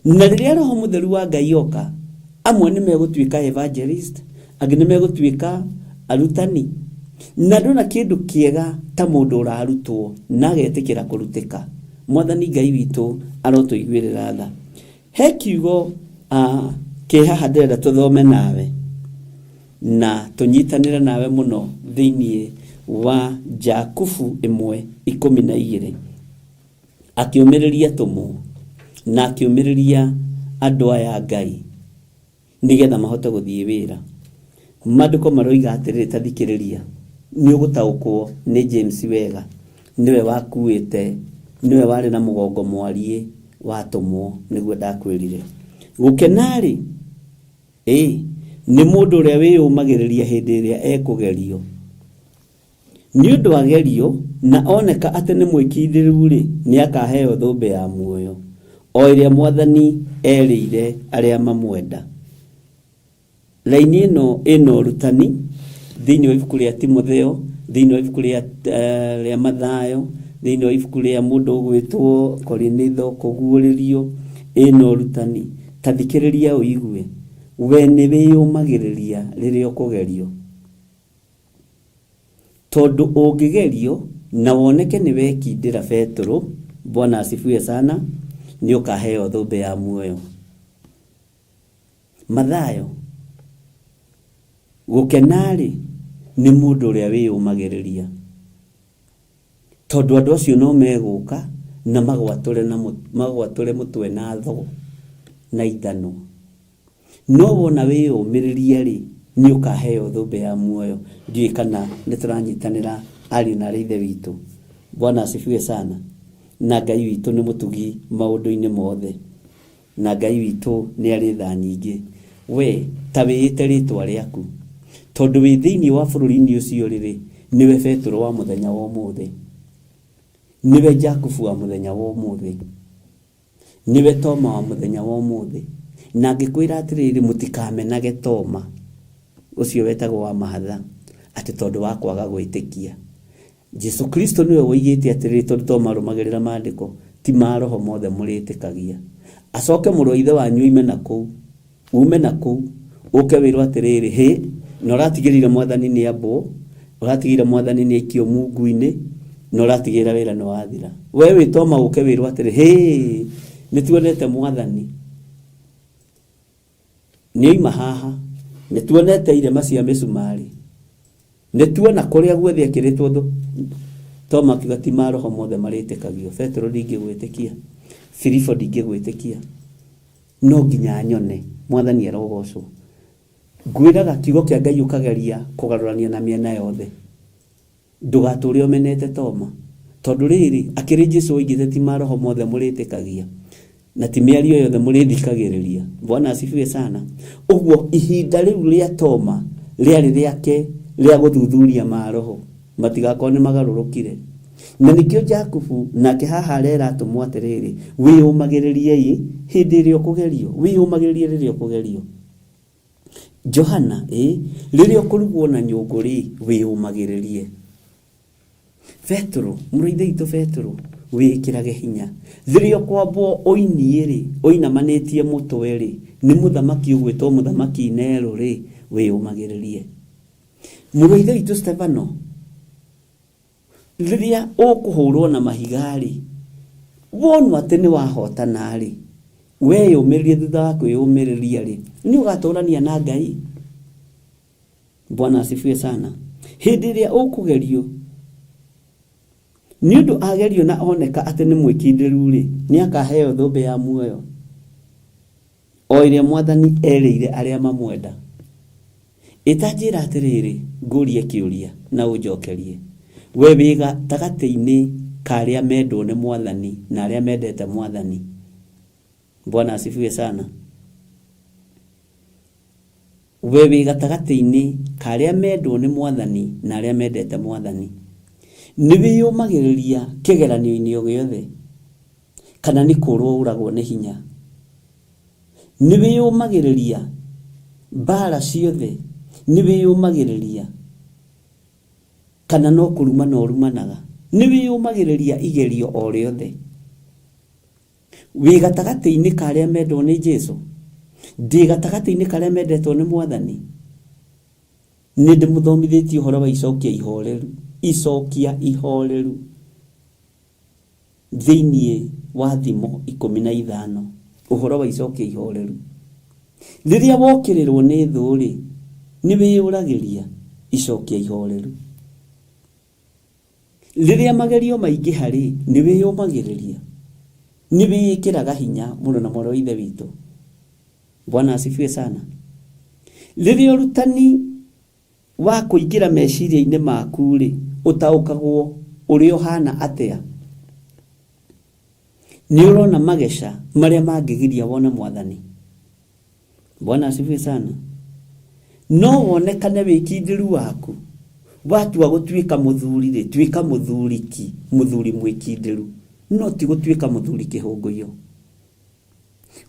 Na rĩrĩa Roho Mũtheru wa Ngai oka, amwe nĩ megũtuĩka evangelist, angĩ nĩ megũtuĩka arutani. Na ndona kĩndũ kĩega ta mũndũ ũrarutwo na agetĩkĩra kũrutĩka. Mwathani Ngai witũ arotũiguĩrĩra tha. He kiugo kĩ haha ndĩrenda tũthome nawe na tũnyitanĩre nawe mũno thĩinĩ wa Jakubu 1:12. Akĩũmĩrĩria atũmwo na akĩũmĩrĩria andũ aya a Ngai nĩgetha mahote gũthiĩ wĩra. Maandĩko maroiga atĩrĩrĩ, ta thikĩrĩria, nĩ ũgũtaũkwo nĩ James wega, nĩwe wakuĩte, nĩwe warĩ na mũgongo mwariĩ wa atũmwo, nĩguo ndakwĩrire. Gũkena-rĩ, ĩ, nĩ mũndũ ũrĩa wĩyũmagĩrĩria hĩndĩ ĩrĩa ekũgerio. Nĩ ũndũ agerio na oneka atĩ nĩ mwĩkindĩru-rĩ, nĩakaheo thũmbĩ ya muoyo, o ĩrĩa Mwathani erĩire arĩa mamwenda. Raini ĩno ĩna ũrutani thĩinĩ wa ibuku rĩa Timotheo, thĩinĩ wa ibuku rĩa, rĩa Mathayo, thĩinĩ wa ibuku rĩa mũndũ ũgwĩtwo Korinitho, Kũguũrĩrio, ĩna ũrutani. Ta thikĩrĩria ũigue, we nĩ wĩyũmagĩrĩria rĩrĩa ũkũgerio? Tondũ ũngĩgerio na woneke nĩ wekindĩra Betũrũ, Bwana asifiwe sana, nĩ ũkaheo thũmbĩ ya muoyo. Mathayo, Gũkena-rĩ, nĩ mũndũ ũrĩa wĩyũmagĩrĩria. Tondũ andũ acio no megũka na magwatũre na magwatũre mũtwe na thoo na ithanwa. No wona wĩyũmĩrĩria-rĩ, nĩ ũkaheo thũmbĩ ya muoyo. Ndiũĩ kana nĩ tũranyitanĩra ariũ na aarĩ a Ithe witũ. Bwana asifiwe sana. Na Ngai witũ nĩ mũtugi maũndũ-inĩ mothe. Na Ngai witũ nĩ arĩ tha nyingĩ. We ta wĩĩte rĩtwa rĩaku. Tondũ wĩ thĩinĩ wa bũrũri-inĩ ũcio rĩ, nĩwe Betũrũ wa mũthenya wa ũmũthĩ. Nĩwe Jakubu wa mũthenya wa ũmũthĩ. Nĩwe Toma wa mũthenya wa ũmũthĩ. Na ngĩkwĩra atĩrĩrĩ, mũtikamenage Toma, ũcio wetagwo wa mahatha, atĩ tondũ wa kwaga gwĩtĩkia. Jesu Kristo nĩwe woigĩte atĩrĩrĩ, tondũ to marũmagĩrĩra maandĩko, ti maroho mothe mũrĩtĩkagia. Acoke mũrũ wa ithe wanyu oime na kũu, ume na kũu, ũke wĩrwo atĩrĩrĩ, hĩ, na ũratigĩrĩire mwathani nĩ ambwo, ũratigĩrĩire mwathani nĩ aikio mungu-inĩ, na ũratigĩrĩra wĩra nĩ wathira. We wĩ Toma ũke wĩrwo atĩrĩ, hĩ, nĩ tuonete mwathani. Nĩ oima haha, nĩ tuonete irema cia mĩcumarĩ. Nĩ tuona kũrĩa guothe ekĩrĩtwo thũ. Toma akiuga ti maroho mothe marĩtĩkagio. Petero ndingĩgwĩtĩkia. Filipo ndingĩgwĩtĩkia. No nginya nyone. Mwathani arogocwo. Ngwĩraga kiugo kĩa Ngai ũkageria kũgarũrania na mĩena yothe. Ndũgatũũre ũmenete Toma. Tondũ rĩrĩ, akĩrĩ Jesu oigĩte ti maroho mothe mũrĩtĩkagia, na ti mĩario yothe mũrĩthikagĩrĩria. Bwana asifiwe sana. Ũguo ihinda rĩu rĩa Toma rĩarĩ rĩake rĩa gũthuthuria maroho, matigakorwo nĩ magarũrũkire. Na nĩkĩo Jakubu nake haha arera atũmwo atĩrĩrĩ, wĩyũmagĩrĩriei hĩndĩ ĩrĩa ũkũgerio, wĩyũmagĩrĩrie rĩrĩa ũkũgerio. Johana, ĩ, rĩrĩa ũkũrugwo na nyũngũ rĩ, wĩyũmagĩrĩrie. Petero, mũrũ wa ithe witũ Petero, wĩĩkĩrage hinya. Rĩrĩa ũkwambwo ũiniĩ rĩ, ũinamanĩtie mũtwe rĩ, nĩ mũthamaki ũgwĩtwo mũthamaki Nero rĩ, wĩyũmagĩrĩrie. Mũrũ wa ithe witũ Stefano, Rĩrĩa ũkũhũrwo na mahiga-rĩ, wonwo atĩ nĩ wahotana-rĩ, weyũmĩrĩrie thutha wa kwĩyũmĩrĩria-rĩ, nĩ ũgatũrania na Ngai. Bwana asifiwe sana. Hĩndĩ ĩrĩa ũkũgerio, Nĩ ũndũ agerio na oneka atĩ nĩ mwĩkindĩru-rĩ, nĩakaheo thũmbĩ ya muoyo, o ĩrĩa Mwathani erĩire arĩa mamwenda. Ĩta njĩra atĩrĩrĩ, ngũrie kĩũria na ũnjokerie. We wĩ gatagatĩ-inĩ ka arĩa mendwo nĩ Mwathani na arĩa mendete Mwathani. Bwana asifiwe sana. We wĩ gatagatĩ-inĩ ka arĩa mendwo nĩ Mwathani na arĩa mendete Mwathani. Nĩ wĩyũmagĩrĩria kĩgeranio-inĩ o gĩothe, kana nĩ kũũrwo ũragwo nĩ hinya? Nĩ wĩyũmagĩrĩria mbaara ciothe? Nĩ wĩyũmagĩrĩria kana no kũrumana ũrumanaga? Nĩ wĩyũmagĩrĩria igerio o rĩothe? Wĩ gatagatĩ-inĩ ka arĩa mendwo nĩ Jesu? Ndĩ gatagatĩ-inĩ ka arĩa mendetwo nĩ Mwathani? Nĩ ndĩmũthomithĩtie ũhoro wa icokia ihoreru, icokia ihoreru thĩinĩ wa Thimo 15, ũhoro wa icokia ihoreru. Rĩrĩa wokĩrĩrwo nĩ thũ-rĩ, nĩ wĩyũragĩria icokia ihoreru. Rĩrĩa magerio maingĩha-rĩ, nĩ wĩyũmagĩrĩria, nĩ wĩĩkĩraga hinya mũrũ na mwarĩ wa Ithe witũ. Bwana asifiwe sana. Rĩrĩa ũrutani wa kũingĩra meciria-inĩ maku-rĩ, ũtaũkagwo ũrĩa ũhana atĩa? Nĩ ũrona mageca marĩa mangĩgiria wone Mwathani? Bwana asifiwe sana. No wonekane wĩkindĩru waku watua gũtuĩka mũthuri rĩ, tuĩka mũthuri ki, mũthuri mwĩkindĩru, no ti gũtuĩka mũthuri kĩhũngũiyo.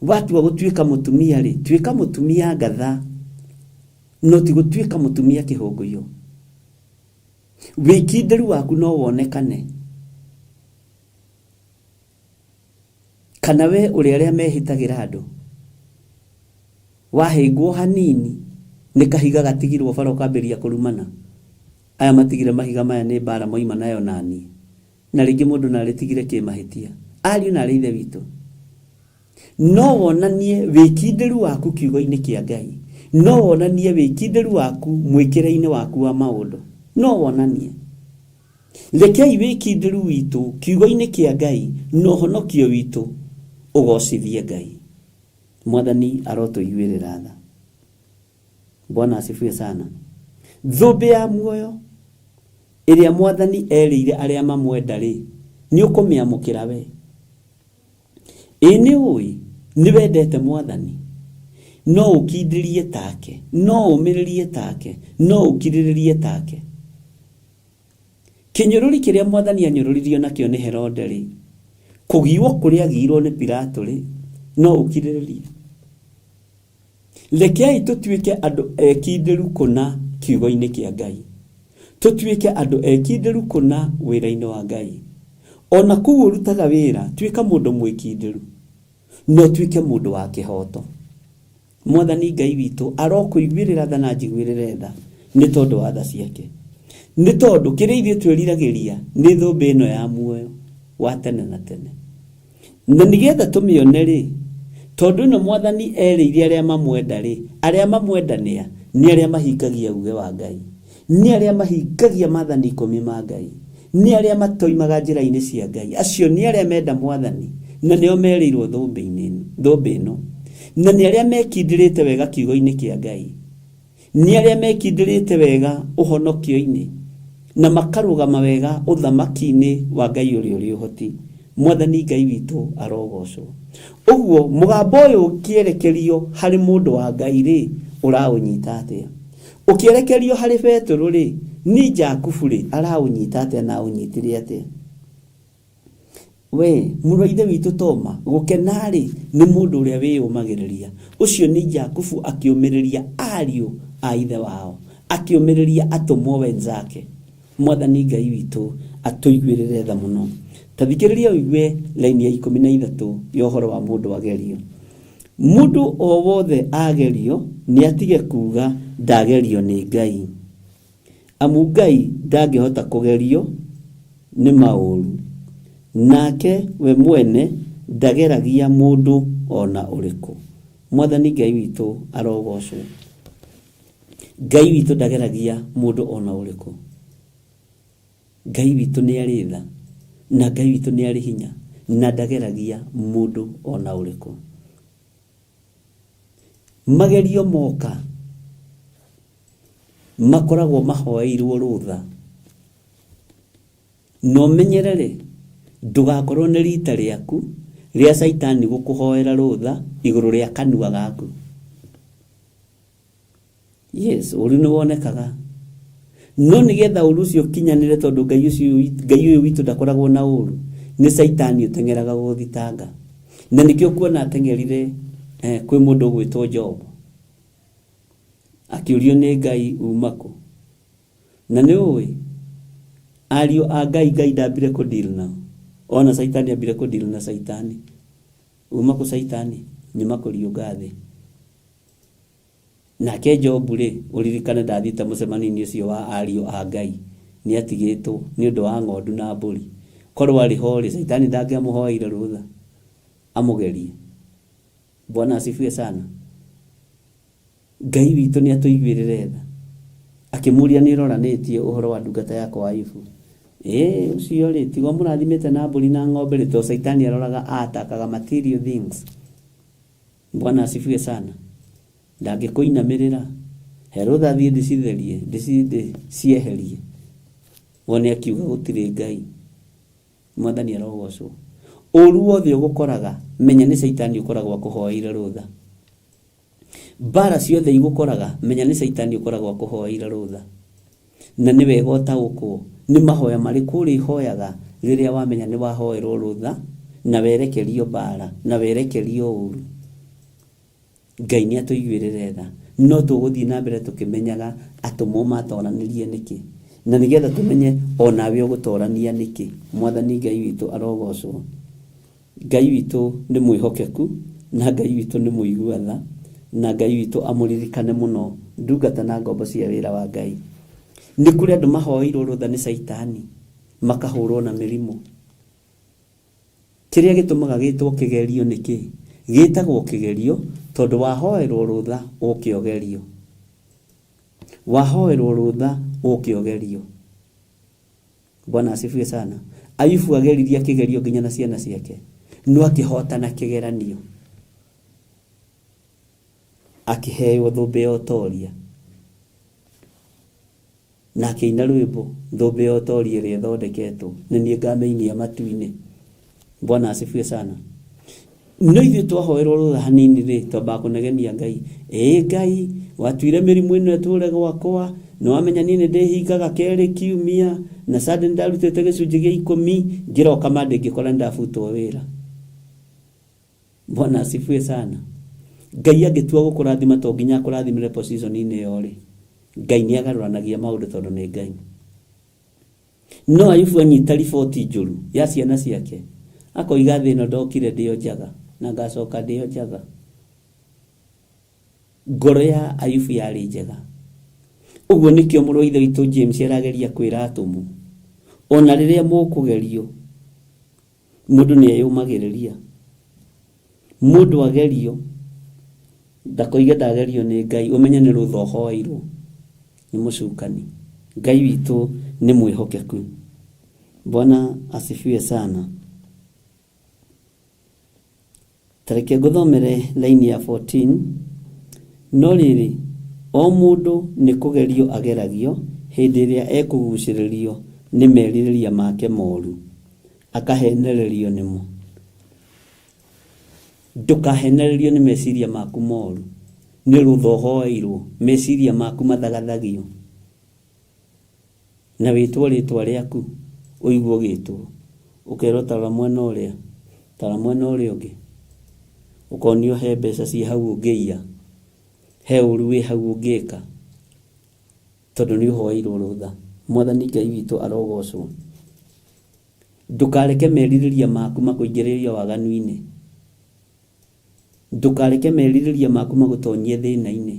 Watua gũtuĩka mũtumia rĩ, tuĩka mũtumia ngatha, no ti gũtuĩka mũtumia kĩhũngũiyo. Wĩkindĩru waku no wonekane kana we ũrĩ arĩa mehĩtagĩra andũ. Wahĩngwo hanini nĩ kahiga gatigirwo bara ũkambĩrĩria kũrumana. Aya matigire mahiga maya nĩ mbara moima nayo naniĩ. Na rĩngĩ mũndũ na arĩtigire kĩmahĩtia. Ariũ na arĩ ithe witũ. No wonanie wĩkindĩru waku kiugo-inĩ kĩa Ngai. No wonanie wĩkindĩru waku mwĩkĩre-inĩ waku wa maũndũ. No wonanie. Rekei wĩkindĩru witũ kiugo-inĩ kĩa Ngai na ũhonokio witũ ũgocithie Ngai. Mwathani arotũiguĩrĩra tha. Bwana asifiwe sana. Thũmbĩ ya muoyo ĩrĩa Mwathani erĩire arĩa mamwenda-rĩ, nĩ ũkũmĩamũkĩra we? Ĩ nĩ ũĩ nĩ wendete Mwathani? No ũkindĩrie take, no ũmĩrĩrie take, no ũkirĩrĩrie take. Kĩnyũrũri kĩrĩa Mwathani anyũrũririo nakĩo nĩ Herode-rĩ, kũgiwo kũrĩa agiirwo nĩ Pilato-rĩ, no ũkirĩrĩrie? Rekei tũtuĩke andũ ekindĩru kũna kiugo-inĩ kĩa Ngai. Tũtuĩke andũ ekindĩru kũna wĩra-inĩ wa Ngai. O na kũu ũrutaga wĩra, tuĩka mũndũ mwĩkindĩru, na ũtuĩke mũndũ wa kĩhooto. Mwathani Ngai witũ arokũiguĩrĩra tha na anjiguĩrĩre tha nĩ tondũ wa tha ciake. Nĩ tondũ kĩrĩa ithuĩ twĩriragĩria nĩ thũmbĩ ĩno ya muoyo wa tene na tene. Na nĩgetha tũmĩone-rĩ, tondũ ĩno Mwathani erĩire arĩa mamwenda-rĩ, arĩa mamwenda nĩa? Nĩ arĩa mahingagia uge wa Ngai. Nĩ arĩa mahingagia maathani ikũmi ma Ngai. Nĩ arĩa matoimaga njĩra-inĩ cia Ngai. Acio nĩ arĩa menda Mwathani, na nĩo merĩirwo thũmbĩ-inĩ, thũmbĩ ĩno. Na nĩ arĩa mekindĩrĩte wega kiugo-inĩ kĩa Ngai. Nĩ arĩa mekindĩrĩte wega ũhonokio-inĩ na makarũgama wega ũthamaki-inĩ wa Ngai ũrĩa ũrĩ ũhoti. Mwathani Ngai witũ arogocwo. Ũguo mũgambo ũyũ ũkĩerekerio harĩ mũndũ wa Ngai-rĩ, ũraũnyita atĩa? Ũkĩerekerio harĩ Betũrũ-rĩ, nĩ Jakubu-rĩ, araũnyita atĩa na aũnyitire atĩa? We, mũrũ wa ithe witũ Toma, gũkena-rĩ, nĩ mũndũ ũrĩa wĩyũmagĩrĩria. Ũcio nĩ Jakubu akĩũmĩrĩria ariũ a ithe wao, akĩũmĩrĩria atũmwo wenzake. Mwathani Ngai witũ atũiguĩrĩre tha mũno. Ta thikĩrĩria ũigue raini ya 13 ya ũhoro wa mũndũ agerio. Mũndũ o wothe agerio, nĩatige kuuga, Ndagerio nĩ Ngai. Amu Ngai ndangĩhota kũgerio nĩ maũũru, nake we mwene ndageragia mũndũ o na ũrĩkũ. Mwathani Ngai witũ arogoocwo. Ngai witũ ndageragia mũndũ o na ũrĩkũ. Ngai witũ nĩ arĩ tha. Na Ngai witũ nĩ arĩ hinya na ndageragia mũndũ ona ũrĩkũ. Magerio moka makoragwo mahoeirwo rũtha. Na ũmenyerere ndũgakorwo nĩ rita rĩaku rĩa caitani gũkũhoera rũtha igũrũ rĩa kanua gaku. Yes, ũru nĩ wonekaga. No nĩgetha ũru ũcio ũkinyanĩre tondũ Ngai ũcio Ngai ũyũ witũ ndakoragwo na ũru, nĩ caitani ũteng'eraga gũgũthitanga. Na nĩkĩo ũkuona ateng'erire eh, kwĩ mũndũ ũgwĩtwo Job. Akĩũrio nĩ Ngai uma kũ? Na nĩ ũĩ, ariũ a Ngai, Ngai ndambire kũ deal nao. Ona caitani ambire kũ deal na caitani. Uma kũ caitani? Nyuma kũriũnga thĩ. Nake Jobu-rĩ, ũririkane ndathiĩte mũcemanio-inĩ ũcio wa ariũ a Ngai, nĩatigĩtwo nĩ ũndũ wa ng'ondu na mbũri. Korwo arĩ ho-rĩ, Caitani ndangĩamũhoeire rũtha amũgerie? Bwana asifiwe sana. Ngai witũ nĩatũiguĩrĩre tha. Akĩmũria nĩũroranĩtie ũhoro wa ndungata yakwa Ayubu? Ĩĩ, ũcio-rĩ, tiga ũmũrathimĩte na mbũri na ng'ombe-rĩ, to Caitani aroraga a-attackaga material things. Bwana asifiwe sana. Ndangĩkũinamĩrĩra. He rũtha thiĩ ndĩcitherie, ndĩcieherie. Wone akiuga gũtirĩ Ngai. Mwathani arogocwo. Ũru wothe ũgũkoraga, menya nĩ caitani ũkoragwo akũhoeire rũtha. Mbara ciothe igũkoraga, menya nĩ caitani ũkoragwo akũhoeire rũtha. Na nĩ wega ũtaũkwo nĩ mahoya marĩkũ ũrĩhoyaga rĩrĩa wamenya nĩ wahoerwo rũtha na werekerio mbara na werekerio ũru. Ngai nĩ atũiguĩrĩre tha. No tũgũthiĩ na mbere tũkĩmenyaga atũmwo matoranirie nĩkĩ. Na nĩgetha tũmenye o nawe ũgũtorania nĩkĩ. Mwathani Ngai witũ arogocwo. Ngai witũ nĩ mwĩhokeku, na Ngai witũ nĩ mũigua tha, na Ngai witũ amũririkane mũno ndungata na ngombo cia wĩra wa Ngai. Nĩ kũrĩ andũ mahoeirwo rũtha nĩ caitani, makahũrwo na mĩrimũ. Kĩrĩa gĩtũmaga gĩtwo kĩgerio nĩ kĩ? Gĩtagwo kĩgerio tondũ wahoerwo rũtha ũke ũgerio. Wahoerwo rũtha ũke ũgerio. Bwana asifiwe sana. Ayubu ageririe akĩgerio nginya na ciana ciake, no akĩhotana kĩgeranio. Akĩheo thũmbĩ ya ũtoria. Na akĩina rwĩmbo, thũmbĩ ya ũtoria ĩrĩa ĩthondeketwo, nĩ niĩ ngamĩinia matu-inĩ. Bwana asifiwe sana. No ithuĩ twahoerwo rũtha hanini rĩ, twambaga kũnegenia Ngai. Ĩĩ Ngai, watuire mĩrimũ ĩno ĩtũre gwakwa, nĩ wamenya niĩ nĩ ndĩhingaga kerĩ kiumia, na Sunday nĩ ndarutĩte gĩcunjĩ gĩa ikũmi, ngĩroka Monday ngĩkora nĩ ndabutwo wĩra. Bwana asifiwe sana. Ngai angĩtua gũkũrathima to nginya akũrathimĩre position-inĩ ĩyo rĩ. Ngai nĩ agarũranagia maũndũ tondũ nĩ Ngai. No Ayubu anyita riboti njũru ya ciana ciake, akoiga thĩ ĩno ndokire ndĩ o njaga na ngacoka ndĩ o njaga. Ngoro ya Ayubu yarĩ njega. Ũguo nĩkĩo mũrũ wa Ithe witũ James arageria kwĩra atũmwo, ona rĩrĩa mũkũgerio, Mũndũ nĩ eyũmagĩrĩria. Mũndũ agerio, ndakoige ndagerio nĩ Ngai, ũmenye nĩ rũtha ũhoeirwo nĩ mũcukani. Ngai witũ nĩ mwĩhokeku. Bwana asifiwe sana. Ta reke ngũthomere laini ya 14. No rĩrĩ, o mũndũ nĩ kũgerio ageragio hĩndĩ ĩrĩa ekũgucĩrĩrio nĩ merirĩria make moru, akahenererio nĩmo. Ndũkahenererio nĩ meciria maku moru, nĩ rũtha ũhoeirwo, meciria maku mathagathagio. Na wĩtwo rĩtwa rĩaku, ũigue ũgĩtwo, ũkerwo ta rora mwena ũrĩa, ta rora mwena ũrĩa ũngĩ, ũkonio he mbeca ciĩ hau ũngĩiya, he ũru wĩ hau ũngĩka, tondũ nĩ ũhoeirwo rũtha. Mwathani Ngai witũ arogocwo. Ndũkareke merirĩria maku makũingĩrĩrie waganu-inĩ. Ndũkareke merirĩria maku magũtonyie thĩna-inĩ.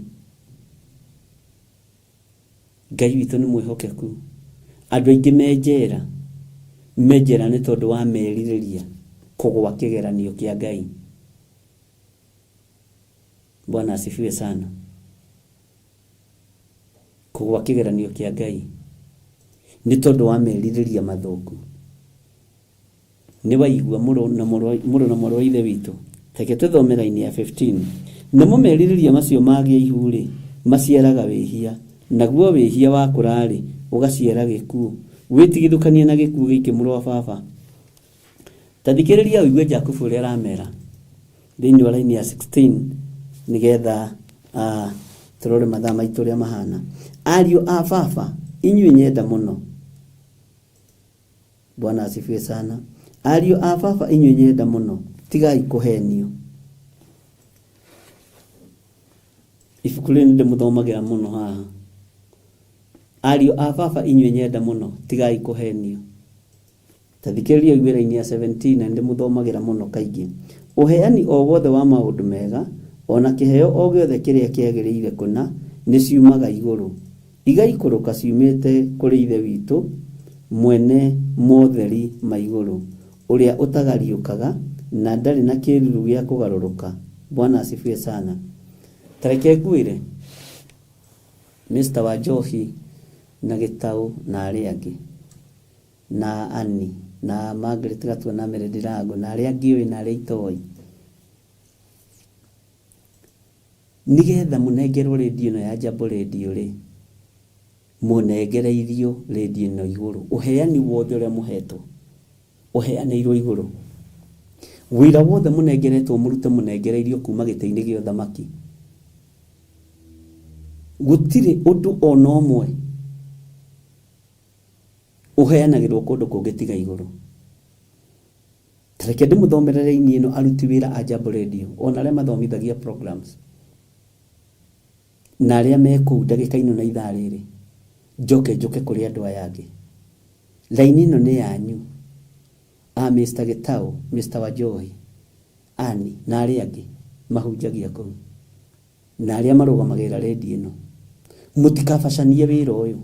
Ngai witũ nĩ mwĩhokeku. Andũ aingĩ me njera, me njera nĩ tondũ wa merirĩria kũgwa kĩgeranio kĩa Ngai. Bwana asifiwe sana. Kũgwa kĩgeranio kĩa Ngai nĩ tondũ wa merirĩria mathũku. Nĩ waigua mũrũ na mũrũ na mwarĩ wa Ithe witũ? Reke tũthome raini ya 15. Namo merirĩria macio magĩa ihu-rĩ, maciaraga wĩhia, naguo wĩhia wakũra-rĩ, ũgaciara gĩkuũ. Wĩtigithũkanie na gĩkuũ gĩkĩ mũrũ wa baba. Ta thikĩrĩria ũigue Jakubu ũrĩa aramera thĩinĩ wa raini ya 16 nĩgetha tũrore mathaa maitũ ũrĩa mahana. Ariũ a baba, inyuĩ nyenda mũno. Bwana asifiwe sana. Ariũ a baba inyuĩ nyenda mũno, tigai kũhenio. Ibuku rĩrĩ nĩndĩmũthomagĩra mũno haha. Ariũ a baba inyuĩ nyenda mũno, tigai kũhenio. Ta thikĩrĩria ũigue raini ya 17 na nĩndĩmũthomagĩra mũno kaingĩ. Ũheani o wothe wa maũndũ mega, o na kĩheo o gĩothe kĩrĩa kĩagĩrĩire kũna, nĩciumaga igũrũ, igaikũrũka ciumĩte kũrĩ Ithe witũ, mwene motheri ma igũrũ, ũrĩa ũtagariũkaga, na ndarĩ na kĩĩruru gĩa kũgarũrũka. Bwana asifiwe sana. Ta reke ngwĩre, Mister Wanjohi na Gĩtaũ na arĩa angĩ, na Annie, na Margaret Gatua na Mary Ndirango, na arĩa ngĩũĩ na arĩa itoĩ, Nĩgetha mũnengerwo rĩndiũ ĩno ya Jambo Radio rĩ, mũnengereirio rĩndiũ ĩno igũrũ. Ũheani wothe ũrĩa mũhetwo, ũheanĩirwo igũrũ. Wĩra wothe mũnengeretwo mũrute mũnengereirio kuma gĩtĩ-inĩ gĩa ũthamaki. Gũtirĩ ũndũ ona ũmwe ũheanagĩrwo kũndũ kũngĩ tiga igũrũ. Ta reke ndĩmũthomere raini ĩno aruti wĩra a Jambo Radio ona arĩa mathomithagia programs na arĩa me kũu ndagĩka ino na ithaa rĩrĩ njoke njũke kũrĩ andũ aya angĩ. Raini ĩno nĩ yanyu a Mr. Gĩtaũ, Mr. Wanjohi, Annie na arĩa angĩ mahunjagia kũu na arĩa marũgamagĩrĩra redio ĩno. Mũtikabacanie wĩra ũyũ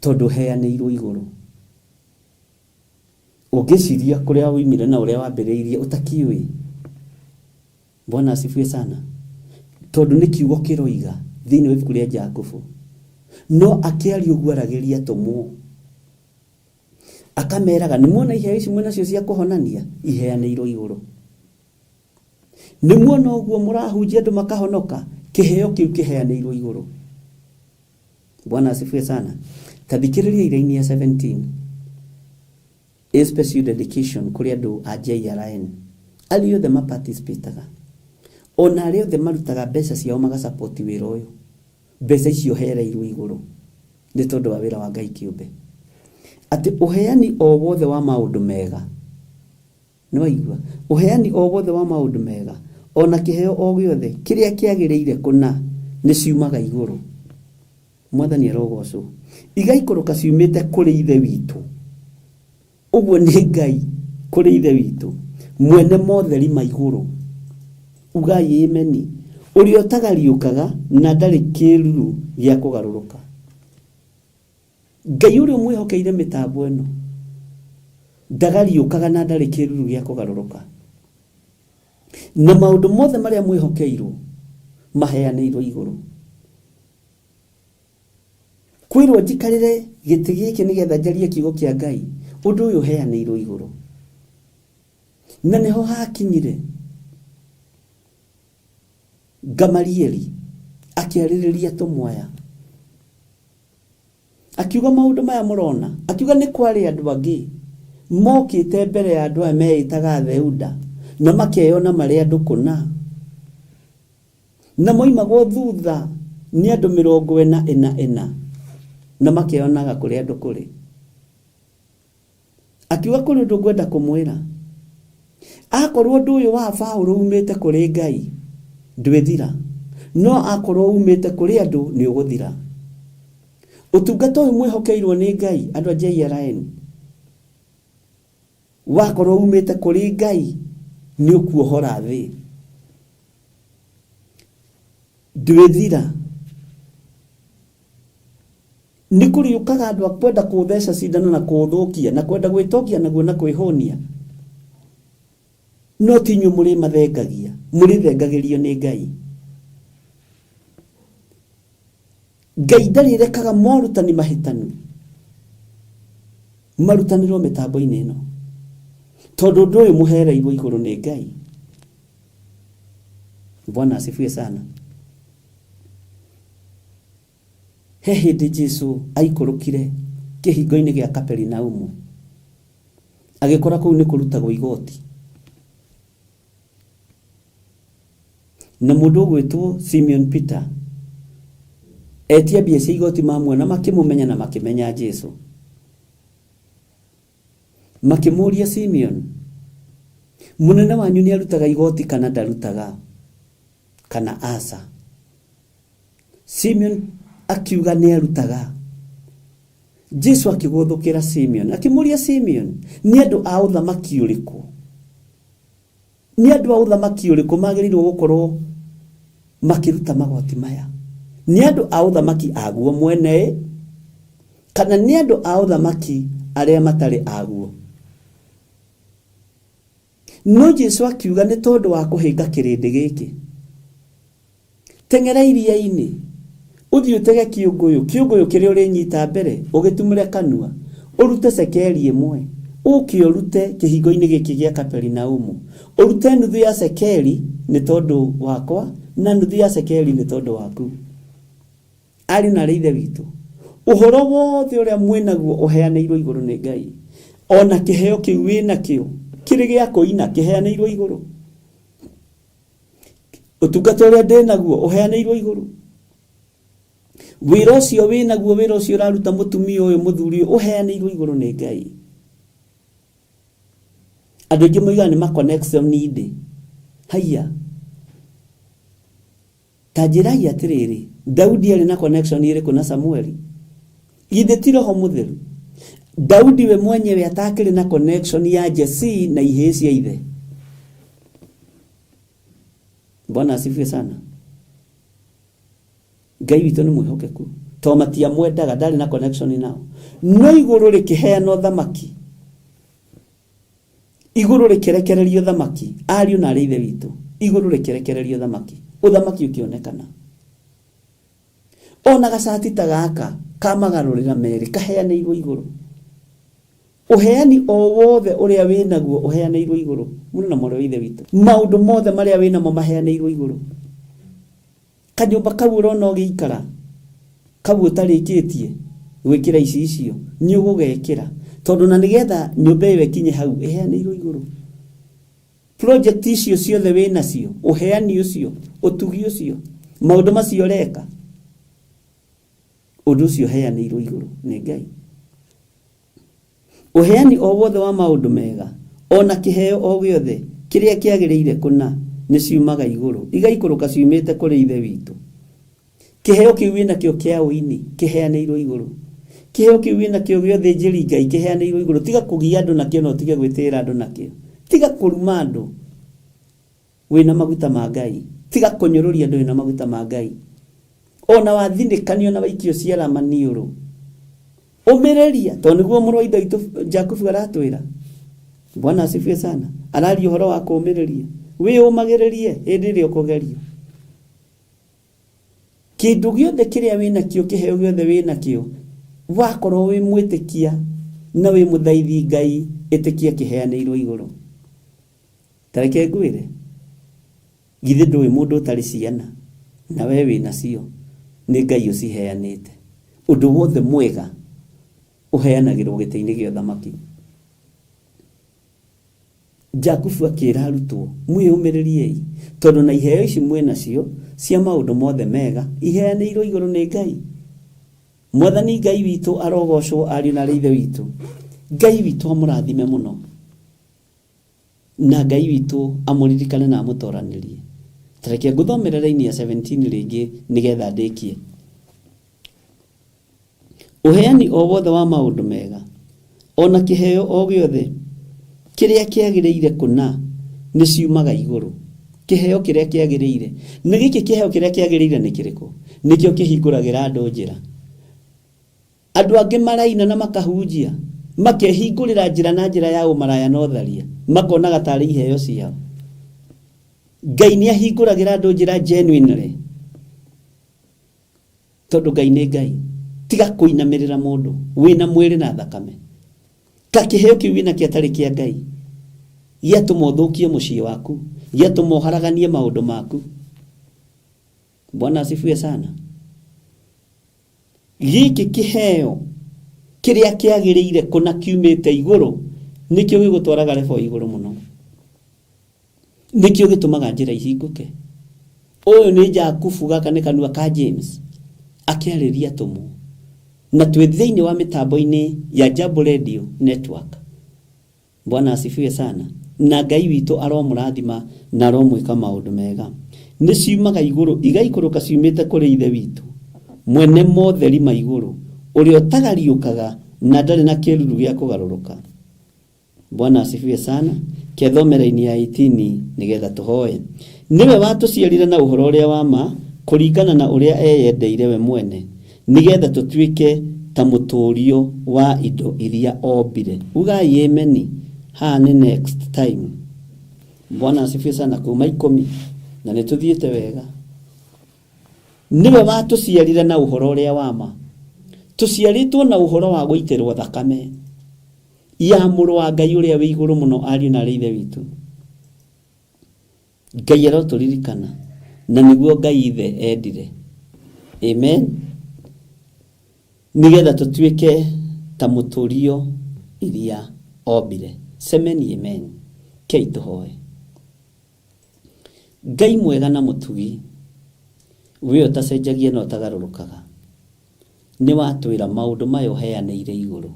tondũ ũheanĩirwo igũrũ. Ũngĩciria kũrĩa woimire na ũrĩa wambĩrĩirie ũtakĩũĩ. Bwana asifiwe sana. Tondũ nĩ kiugo kĩroiga thĩinĩ wa ibuku rĩa Jakubu. No akĩaria ũguo aragĩria atũmwo. Akameraga nĩ muona iheo ici mwĩnacio cia kũhonania iheanĩirwo igũrũ. Nĩ muona ũguo mũrahunjia andũ makahonoka kĩheo kĩu kĩheanĩirwo igũrũ. Bwana asifiwe sana. Ta thikĩrĩria iraini ya 17. A special dedication kũrĩ andũ a JRN. Arĩa othe maparticipataga. Ona arĩa othe marutaga mbeca ciao magasupport wĩra ũyũ. Mbeca icio hereirwo igũrũ. Nĩ tondũ wa wĩra wa Ngai kĩũmbe. Atĩ ũheani o wothe wa maũndũ mega. Nĩ waigua? Ũheani o wothe wa maũndũ mega, o na kĩheo o gĩothe kĩrĩa kĩagĩrĩire kũna, nĩ ciumaga igũrũ. Mwathani arogoocwo. Igaikũrũka ciumĩte kũrĩ Ithe witũ. Ũguo nĩ Ngai kũrĩ Ithe witũ, mwene motheri ma igũrũ. Ugai ameni. Ũrĩa ũtagariũkaga na ndarĩ kĩĩruru gĩa kũgarũrũka. Ngai ũrĩa ũmwĩhokeire mĩtambo ĩno ndagariũkaga na ndarĩ kĩruru gĩa kũgarũrũka. Na maũndũ mothe marĩa mwĩhokeirwo maheanĩirwo igũrũ. Kwĩrwo njikarĩre gĩtĩ gĩkĩ nĩgetha njarie kiugo kĩa Ngai, ũndũ ũyũ ũheanĩirwo igũrũ. Na nĩho hakinyire Gamalieli akĩarĩrĩria atũmwo aya. Akiuga maũndũ maya mũrona, akiuga nĩ kwarĩ andũ angĩ mokĩte mbere ya andũ aya meĩtaga Theuda na makeyona marĩ andũ kũna, na moimagwo thutha nĩ andũ mĩrongo ĩna ĩna ĩna, na makeyonaga kũrĩ andũ kũrĩ. Akiuga kũrĩ ũndũ ngwenda kũmwĩra. Akorwo ũndũ ũyũ wa Paũlũ umĩte kũrĩ Ngai, ndwĩthira. No akorwo umĩte kũrĩ andũ, nĩ ũgũthira. Ũtungata ũyũ mwĩhokeirwo nĩ Ngai, andũ a JRN, wakorwo umĩte kũrĩ Ngai, nĩ ũkuohora thĩ. Ndwĩthira. Nĩ kũrĩũkaga andũ a kwenda kũũtheca cindano na kũũthũkia, na kwenda gwĩtongia naguo na kwĩhũnia. No ti inyuĩ mũrĩmathengagia, mũrĩthengagĩrio nĩ Ngai. Ngai ndarĩrekaga morutani mahĩtanu. Marutanĩrwo mĩtambo-inĩ ĩno. Tondũ ũndũ ũyũ mũhereirwo igũrũ nĩ Ngai. Bwana asifiwe sana. He hĩndĩ Jesu aikũrũkire kĩhingo-inĩ gĩa Kaperinaumu. Agĩkora kũu nĩ kũrutagwo igoti. Na mũndũ ũgwĩtwo Simeon Peter etia mbia cia igoti mamuona makĩmũmenya na makĩmenya Jesu. Makĩmũria Simeon, mũnene wanyu nĩ arutaga igoti kana ndarutaga? Kana aca? Simeon akiuga nĩ arutaga. Jesu akĩgũthũkĩra Simeon, akĩmũria Simeon, nĩ andũ a ũthamaki ũrĩkũ? Nĩ andũ a ũthamaki ũrĩkũ magĩrĩirwo gũkorwo makĩruta magoti maya? Nĩ andũ a ũthamaki aguo mwene ĩ, kana nĩ andũ a ũthamaki arĩa matarĩ aguo? No Jesu akiuga nĩ tondũ wa kũhĩnga kĩrĩndĩ gĩkĩ, Teng'era iria-inĩ, ũthiĩ ũtege kĩũngũyũ, kĩũngũyũ kĩrĩa ũrĩnyita mbere, ũgĩtumũre kanua, ũrute cekeri ĩmwe, ũũke ũrute kĩhingo-inĩ gĩkĩ gĩa Kaperinaumu. Ũrute nuthu ya cekeri nĩ tondũ wakwa, na nuthu ya cekeri nĩ tondũ waku. Ariũ na aarĩ a Ithe witũ, ũhoro wothe ũrĩa mwĩ naguo ũheanĩirwo igũrũ nĩ Ngai. O na kĩheo kĩu wĩ nakĩo kĩrĩ gĩa kũina kĩheanĩirwo igũrũ. Ũtungata ũrĩa ndĩ naguo ũheanĩirwo igũrũ. Wĩra ũcio wĩ naguo, wĩra ũcio ũraruta mũtumia ũyũ, mũthuri ũyũ, ũheanĩirwo igũrũ nĩ Ngai. Andũ aingĩ moigaga nĩ ma connection ndĩ. Haiya. Ta njĩrai atĩrĩrĩ, Daudi aarĩ na connection ĩrĩkũ na Samueli? Githĩ ti Roho Mũtheru? Daudi we mwenyewe atakĩrĩ na connection ya Jesii na ihĩĩ cia ithe. Bwana asifiwe sana. Ngai witũ nĩ mwĩhokeku. To matiamwendaga, ndarĩ na connection nao. No igũrũ rĩkĩheana ũthamaki. Igũrũ rĩkĩrekererio thamaki, ariũ na arĩ ithe witũ, igũrũ rĩkĩrekererio thamaki, ũthamaki ũkĩonekana. Ona gacati ta gaka ka magarũrĩra merĩ kaheanĩirwo igũrũ. Ũheani o wothe ũrĩa wĩ naguo ũheanĩirwo igũrũ. Mũrũ na mwarĩ wa ithe witũ, maũndũ mothe marĩa wĩ namo maheanĩirwo igũrũ. Kanyũmba kau ũrona ũgĩikara, kau ũtarĩkĩtie gwĩkĩra icicio, nĩ ũgũgekĩra. Tondũ na nĩgetha nyũmba ĩyo ĩkinye hau, ĩheanĩirwo igũrũ. Project icio ciothe wĩ nacio, ũheani ũcio, ũtugi ũcio, maũndũ macio ũreka, ũndũ ũcio ũheanĩirwo igũrũ nĩ Ngai. Ũheani o wothe wa maũndũ mega, o na kĩheo o gĩothe kĩrĩa kĩagĩrĩire kũna, nĩciumaga igũrũ, igaikũrũka ciumĩte kũrĩ Ithe witũ. Kĩheo kĩu wĩ nakĩo kĩa ũini, kĩheanĩirwo igũrũ. Kĩheo kĩu wĩ nakĩo gĩa ũthĩnjĩri Ngai, kĩheanĩirwo igũrũ. Tiga kũgia andũ nakĩo na ũtige gwĩtĩĩra andũ nakĩo. Tiga kũruma andũ. Wĩna maguta ma Ngai. Tiga kũnyũrũria andũ wĩna maguta ma Ngai. Ona wathinĩkanio na waikio ciara maniũrũ. Ũmĩrĩria, tondũ nĩguo mũrũ wa Ithe witũ Jakubu aratwĩra. Bwana asifiwe sana. Araria ũhoro wa kũũmĩrĩria. Wĩyũmagĩrĩrie hĩndĩ ĩrĩa ũkũgerio. Kĩndũ gĩothe kĩrĩa wĩnakĩo, kĩheo gĩothe wĩnakĩo, wakorwo wĩ mwĩtĩkia na wĩ mũthaithi Ngai, ĩtĩkia kĩheanĩirwo igũrũ. Ta reke ngwĩre, githĩ ndũĩ mũndũ ũtarĩ ciana na we wĩ nacio nĩ Ngai ũciheanĩte? Ũndũ wothe mwega ũheanagĩrwo gĩtĩ-inĩ gĩa ũthamaki. Jakubu akĩra arutwo, mwĩyũmĩrĩriei, tondũ na iheo ici mwĩ nacio cia maũndũ mothe mega iheanĩirwo igũrũ nĩ Ngai. Mwathani Ngai witũ arogocwo, ariũ na aarĩ a Ithe witũ. Ngai witũ amũrathime mũno. Na Ngai witũ amũririkane na amũtoranĩrie. Ta reke ngũthomere raini ya 17 rĩngĩ nĩgetha ndĩkie. Ũheani o wothe wa maũndũ mega, o na kĩheo o gĩothe kĩrĩa kĩagĩrĩire kũna nĩ ciumaga igũrũ. Kĩheo kĩrĩa kĩagĩrĩire. Na gĩkĩ kĩheo kĩrĩa kĩagĩrĩire nĩ kĩrĩkũ? Nĩkĩo kĩhingũragĩra andũ njĩra. Andũ angĩ maraina na makahunjia, makehingũrĩra njĩra na njĩra ya ũmaraya na ũtharia, makonaga tarĩ iheo ciao. Ngai nĩ ahingũragĩra andũ njĩra genuinely, tondũ Ngai nĩ Ngai. Tiga kũinamĩrĩra mũndũ wĩna mwĩrĩ na thakame. Ta kĩheo kĩu wĩnakĩo atarĩ kĩa Ngai gĩatũma ũthũkie mũciĩ waku, gĩatũma ũharaganie maũndũ maku. Bwana asifiwe sana. Gĩkĩ kĩheo kĩrĩa kĩagĩrĩire kũna kiumĩte igũrũ nĩkĩo gĩgũtwaraga level igũrũ mũno, nĩkĩo gĩtũmaga njĩra ihingũke. Ũyũ nĩ Jakubu, gaka nĩ kanua ka James akĩarĩria atũmwo, na twĩ thĩinĩ wa mĩtambo-inĩ ya Jambo Radio Network. Bwana asifiwe sana. Na Ngai witũ aromũrathima na aromwĩka maũndũ mega. Nĩ ciumaga igũrũ igaikũrũka ciumĩte kũrĩ Ithe witũ, mwene motheri ma igũrũ, ũrĩa ũtagariũkaga na ndarĩ na kĩĩruru gĩa kũgarũrũka. Bwana asifiwe sana. Kethome raini ya 18 nigetha tũhoe. Nĩwe watũciarire na ũhoro ũrĩa wa ma kũringana na ũrĩa eyendeire we mwene, nigetha tũtuĩke ta mũtũrio wa indo iria ombire. Ugai ameni. Haha nĩ next time. Bwana asifiwe sana. Kuma 10 na nĩ tũthiĩte wega. Nĩwe watũciarire na ũhoro ũrĩa wa ma. Tũciarĩtwo na ũhoro wa gũitĩrwo thakame ya mũrũ wa Ngai ũrĩa wĩ igũrũ mũno, ariũ na arĩ Ithe witũ. Ngai arotũririkana na nĩguo Ngai Ithe endire. Amen. Nĩgetha tũtuĩke ta mũtũrio iria ombire. Semeni amen. Kei tũhoe. Ngai mwega na mũtugi, we ũtacenjagia na ũtagarũrũkaga, nĩ watwĩra maũndũ maya ũheanĩire igũrũ.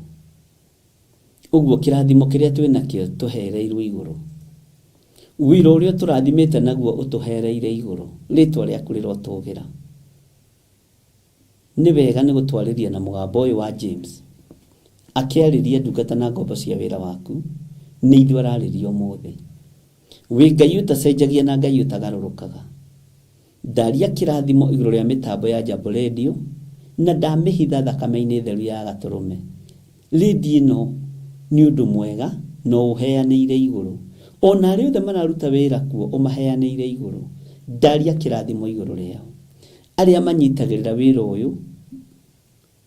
Ũguo kĩrathimo kĩrĩa twĩ nakĩo tũhereirwo igũrũ. Wĩra ũrĩa ũtũrathimĩte naguo ũtũhereire igũrũ. Rĩtwa rĩaku rĩrotũgĩra. Nĩ wega nĩ gũtwarĩria na mũgambo ũyũ wa James akĩarĩria ndungata na ngombo cia wĩra waku, nĩ ithuĩ ararĩria ũmũthĩ. Wĩ Ngai ũtacenjagia na Ngai ũtagarũrũkaga. Ndaria kĩrathimo igũrũ rĩa mĩtambo ya Jambo Radio na ndamĩhitha thakame-inĩ theru ya gatũrũme. Rĩndiũ ĩno nĩ ũndũ mwega na ũheanĩire igũrũ. Ona arĩa othe mararuta wĩra kuo ũmaheanĩire igũrũ. Ndaria kĩrathimo igũrũ rĩao. Arĩa manyitagĩrĩra wĩra ũyũ,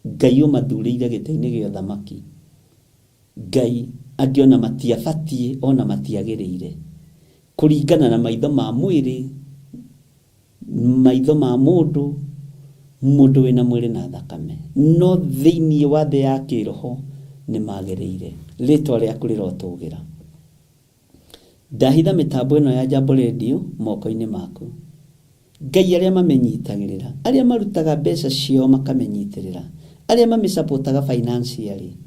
Ngai ũmathurĩire gĩtĩ-inĩ gĩa ũthamaki. Ngai angĩ ona matiabatiĩ ona matiagĩrĩire kũringana na maitho ma mwĩrĩ, maitho ma mũndũ, mũndũ wĩna mwĩrĩ na thakame, no thĩinĩ wa thĩ ya kĩroho nĩ magĩrĩire. Rĩtwa rĩaku rĩrotũgĩra. Ndahitha mĩtambo ĩno ya Jambo Radio moko-inĩ maku. Ngai arĩa mamenyitagĩrĩra, arĩa marutaga mbeca ciao makamenyitĩrĩra, arĩa mamĩsupportaga financially,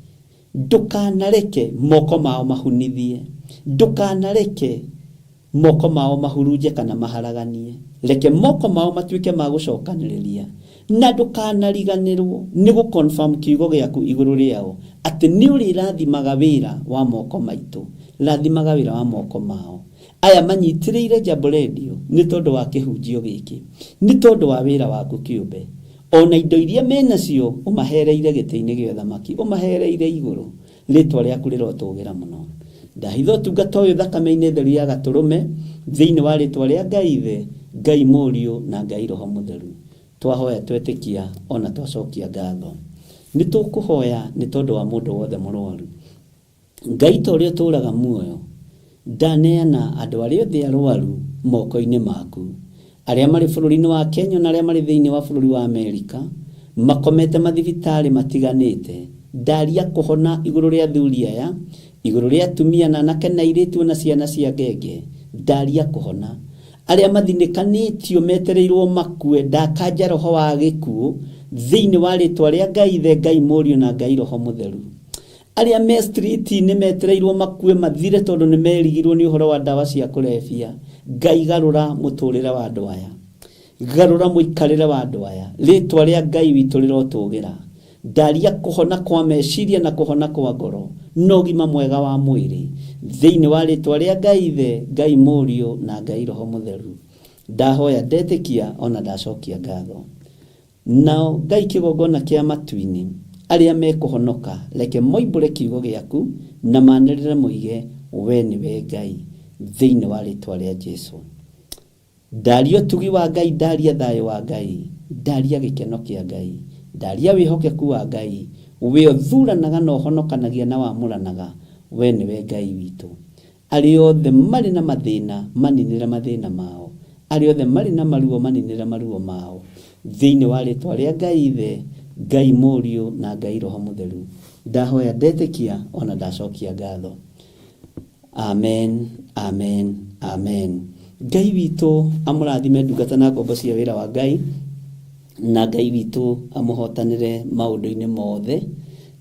ndũkanareke moko mao mahunithie, ndũkanareke moko mao mahurunje kana maharaganie, reke moko mao matuĩke ma gũcokanĩrĩria, na ndũkanariganĩrwo nĩ gũ-confirm kiugo gĩaku igũrũ rĩao atĩ nĩ ũrĩrathimaga wĩra wa moko maitũ, rathimaga wĩra wa moko mao. Aya manyitĩrĩire Jambo Radio nĩ tondũ wa kĩhunjio gĩkĩ, nĩ tondũ wa wĩra waku kĩũmbe. Ona indo iria menacio ũmahereire gĩtĩ-inĩ gĩa ũthamaki, ũmahereire igũrũ. Rĩtwa rĩaku rĩrotũgĩra mũno. Ndahitha ũtungata ũyũ thakame-inĩ theru ya gatũrũme, thĩinĩ wa rĩtwa rĩa Ngai Ithe, Ngai Mũriũ na Ngai Roho Mũtheru. Twahoya twetĩkia ona twacokia ngatho. Nĩ tũkũhoya nĩ tondũ wa mũndũ wothe mũrwaru. Ngai ta ũrĩa ũtũũraga muoyo, ndaneana andũ arĩa othe arwaru moko-inĩ maku, arĩa marĩ bũrũri-inĩ wa Kenya na arĩa marĩ thĩinĩ wa bũrũri wa Amerika, makomete mathibitarĩ matiganĩte. Ndaria kũhona igũrũ rĩa athuri aya, igũrũ rĩa atumia na anake na airĩtu na ciana cia ngenge. Ndaria kũhona. Arĩa mathinĩkanĩtio metereirwo makue, ndakanja roho wa gĩkuũ thĩinĩ wa rĩtwa rĩa Ngai Ithe, Ngai Mũriũ na Ngai Roho Mũtheru. Arĩa me street-inĩ metereirwo makue mathire tondũ nĩ merigirwo nĩ ũhoro wa ndawa cia kũrebia. Ngai garũra mũtũrĩre wa andũ aya. Garũra mũikarĩre wa andũ aya. Rĩtwa rĩa Ngai witũ rĩrotũgĩra. Ndaria kũhona kwa meciria na kũhona kwa ngoro na ũgima mwega wa mwĩrĩ thĩinĩ wa rĩtwa rĩa Ngai Ithe, Ngai Mũriũ na Ngai Roho Mũtheru. Ndahoya ndetĩkia ona ndacokia ngatho. Nao Ngai kĩgongona kĩa matu-inĩ, arĩa mekũhonoka, reke moimbũre kiugo gĩaku na manĩrĩre moige, we nĩwe Ngai, thĩinĩ wa rĩtwa rĩa Jesu. Ndaria ũtugi wa Ngai, ndaria thayũ wa Ngai, ndaria gĩkeno kĩa Ngai, ndaria wĩhokeku wa Ngai, We ũthuranaga na ũhonokanagia na wamũranaga, we nĩwe Ngai witũ. Arĩa othe marĩ na mathĩna maninĩre mathĩna mao, arĩa othe marĩ na maruo maninĩre maruo mao, thĩinĩ wa rĩtwa rĩa Ngai Ithe, Ngai Mũriũ na Ngai Roho Mũtheru. Ndahoya ndetĩkia ona ndacokia ngatho. Amen, amen, amen. Ngai witũ amũrathime ndungata na ngombo cia wĩra wa Ngai, na Ngai witũ amũhotanĩre maũndũ-inĩ mothe,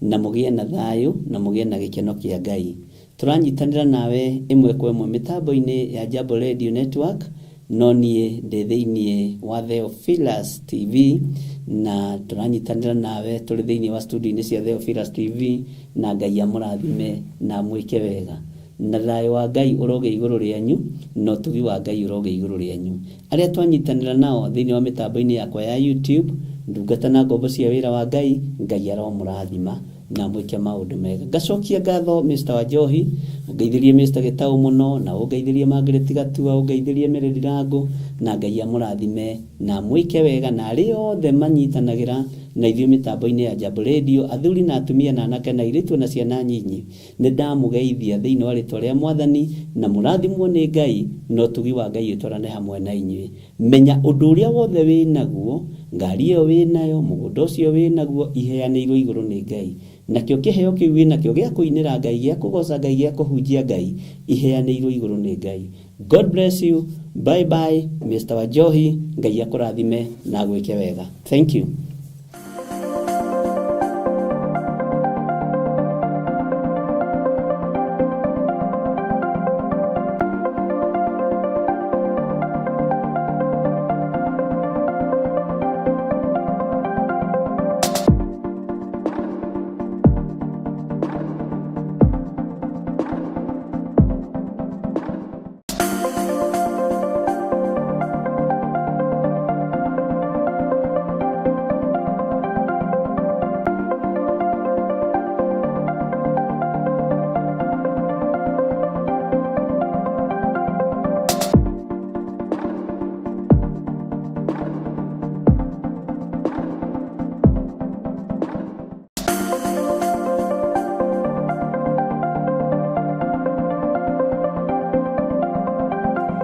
na mũgĩe na thayũ na mũgĩe na gĩkeno kĩa Ngai. Tũranyitanĩra nawe ĩmwe kwa ĩmwe mĩtambo-inĩ ya Jambo Radio Network, no niĩ ndĩ thĩinĩ wa Theophilus TV, na tũranyitanĩra nawe tũrĩ thĩinĩ wa studio-inĩ cia Theophilus TV, na Ngai amũrathime na amwĩke wega. Na thayũ wa Ngai ũrogĩa igũrũ rĩanyu, na ũtugi wa Ngai ũrogĩa igũrũ rĩanyu. Arĩa twanyitanĩra nao thĩinĩ wa mĩtambo-inĩ yakwa ya YouTube, ndungata na ngombo cia wĩra wa Ngai, Ngai aromũrathima na amwĩke maũndũ mega. Ngacokia ngatho Mr. Wanjohi, ũngeithĩrie Mr. Gĩtaũ mũno, na ũngeithĩrie Margaret Gatua, ũngeithĩrie Mary Ndirango, na Ngai amũrathime na amwĩke wega, na arĩa othe manyitanagĩra na ithuĩ mĩtambo-inĩ ya Jambo Radio, athuri na atumia na anake na airĩtu na ciana nyinyi. Nĩ ndamũgeithia thĩinĩ wa rĩtwa rĩa Mwathani, na mũrathimwo nĩ Ngai, na ũtugi wa Ngai ũtwarane hamwe na inyuĩ. Menya ũndũ ũrĩa wothe wĩ naguo, ngari ĩyo wĩ nayo, mũgũnda ũcio wĩ naguo, iheanĩirwo igũrũ nĩ Ngai. Nakĩo kĩheo kĩu wĩ nakĩo gĩa kũinĩra Ngai, gĩa kũgoca Ngai, gĩa kũhunjia Ngai, iheanĩirwo igũrũ nĩ Ngai. God bless you. Bye bye, Mr. Wanjohi. Ngai akũrathime na agwĩke wega. Thank you.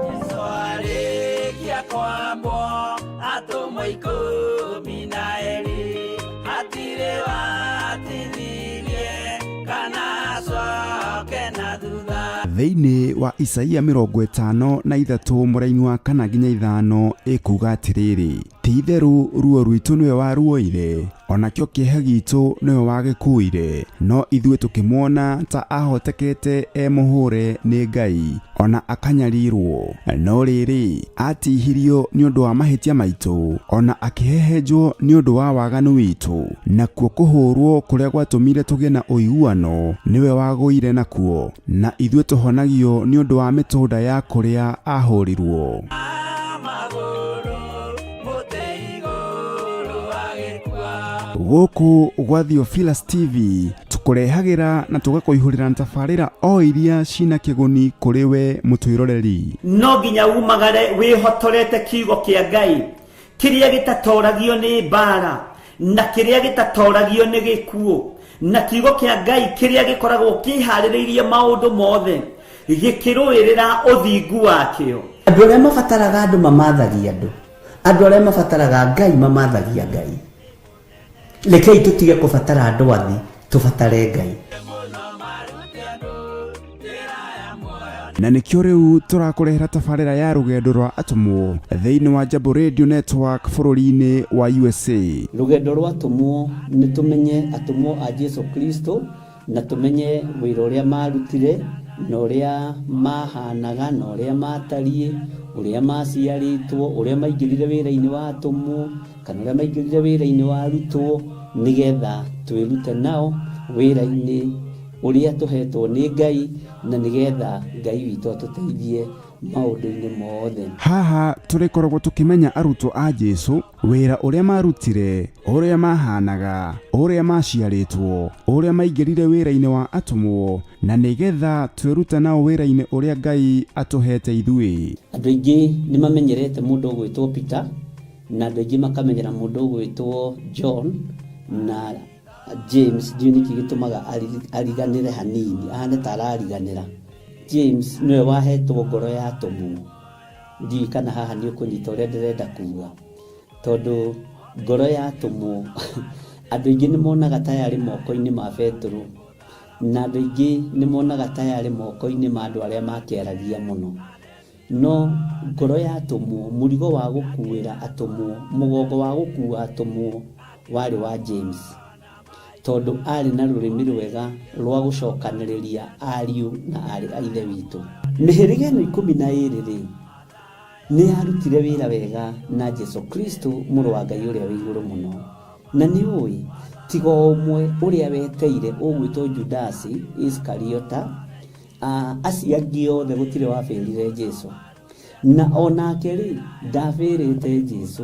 Jesu arĩkia kwambwo atũmwo ikũmi na erĩ hatirĩ watithirie kana acoke na thutha. Thĩinĩ wa Isaia 53 mũraini wa 4 nginya 5 ĩkuuga atĩrĩrĩ, ti-itherũ ruo rwitũ nĩwe waruoire, o nakĩo kĩeha gitũ nĩwe wagĩkuuire, no ithuĩ tũkĩmuona ta ahotekete e mũhũre nĩ Ngai, o na akanyarirwo. No rĩrĩ, atihirio nĩ ũndũ wa mahĩtia maitũ, o na akĩhehenjwo nĩ ũndũ wa waganu witũ, nakuo kũhũrwo kũrĩa gwatũmire tũgĩe na ũiguano nĩwe wagũire nakuo, na ithuĩ tũhonagio nĩ ũndũ wa mĩtũnda ya kũrĩa ahũrirwo. Gũkũ gwa Theophilus TV tũkũrehagĩra na tũgakũihũrĩra tabarĩra o iria cina kĩguni kũrĩ we mũtwĩroreri. No nginya umagare wĩhotorete kiugo kĩa Ngai kĩrĩa gĩtatoragio nĩ mbara na kĩrĩa gĩtatoragio nĩ gĩkuũ, na kiugo kĩa Ngai kĩrĩa gĩkoragwo kĩharĩrĩirie maũndũ mothe gĩkĩrũĩrĩra ũthingu wakĩo. Andũ arĩa mabataraga andũ mamathagia andũ, andũ arĩa mabataraga Ngai mamathagia Ngai. Rekei tũtige kũbatara andũ athi, tũbatare Ngai. Na nĩkĩo rĩu tũrakũrehera tabarĩra ya rũgendo rwa atũmwo thĩinĩ wa Jambo Radio Network bũrũri-inĩ wa USA. Rũgendo rwa atũmwo nĩ tũmenye atũmwo a Jesu Kristo, na tũmenye wĩra ũrĩa marutire, na ũrĩa mahanaga, na ũrĩa matariĩ, ũrĩa maciarĩtwo, ũrĩa maingĩrire wĩra-inĩ wa atũmwo, kana ũrĩa maingĩrire wĩra-inĩ wa arutwo, nĩgetha twĩrute nao wĩra-inĩ ũrĩa tũhetwo nĩ Ngai, na nĩgetha Ngai witũ atũteithie maũndũ-inĩ mothe. Haha tũrĩkoragwo tũkĩmenya arutwo a Jesu, wĩra ũrĩa marutire, ũrĩa mahanaga, ũrĩa maciarĩtwo, ũrĩa maingĩrire wĩra-inĩ wa atũmwo, na nĩgetha twĩrute nao wĩra-inĩ ũrĩa Ngai atũhete ithuĩ. Andũ aingĩ nĩ mamenyerete mũndũ ũgwĩtwo Peter, na andũ aingĩ makamenyera mũndũ ũgwĩtwo John, na James ndiũĩ nĩkĩ gĩtũmaga ariganĩre hanini, ahane ta arariganĩra. James nĩwe wahetwo ngoro ya atũmwo. Ndiũĩ kana haha nĩ ũkũnyita ũrĩa ndĩrenda kuga, tondũ ngoro ya atũmwo andũ aingĩ nĩ monaga ta yarĩ moko-inĩ ma Betũrũ, na andũ aingĩ nĩ monaga ta yarĩ moko-inĩ ma andũ arĩa makĩaragia mũno. No ngoro ya atũmwo, mũrigo wa gũkuĩra atũmwo, mũgongo wa gũkua atũmwo warĩ wa James, tondũ aarĩ na rũrĩmĩ rwega rwa gũcokanĩrĩria ariũ na aarĩ a Ithe witũ. Mĩhĩrĩga ĩno 12-rĩ, nĩ yarutire wĩra wega na Jesu Kristo, Mũrũ wa Ngai ũrĩa wĩ Igũrũ Mũno. Na nĩ ũĩ, tiga o ũmwe ũrĩa weteire ũgwĩtwo Judasi Isikariota, acio angĩ othe gũtirĩ wabĩrire Jesu. Na o nake-rĩ, ndabĩrĩte Jesu.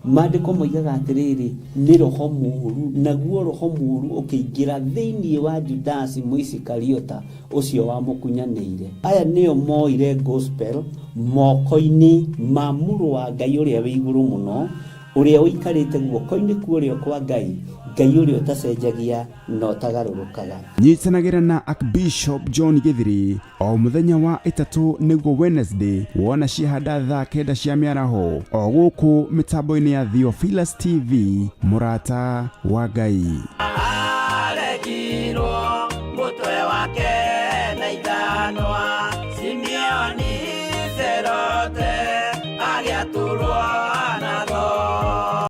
Maandĩko moigaga atĩrĩrĩ, nĩ roho mũũru, naguo roho mũũru ũkĩingĩra thĩinĩ wa Judasi Mũisikariota ũcio wamũkunyanĩire. Aya nĩo moire gospel moko-inĩ ma Mũrũ wa Ngai ũrĩa wĩ Igũrũ Mũno, ũrĩa ũikarĩte guoko-inĩ kwa ũrĩo kwa Ngai, Ngai ũrĩa ũtacenjagia na ũtagarũrũkaga. Nyitanagĩra na Archbishop John Gĩthiri o mũthenya wa ĩtatũ nĩguo Wednesday wona ciahanda thaa kenda cia mĩaraho o gũkũ mĩtambo-inĩ ya Theophilus TV mũrata wa Ngai.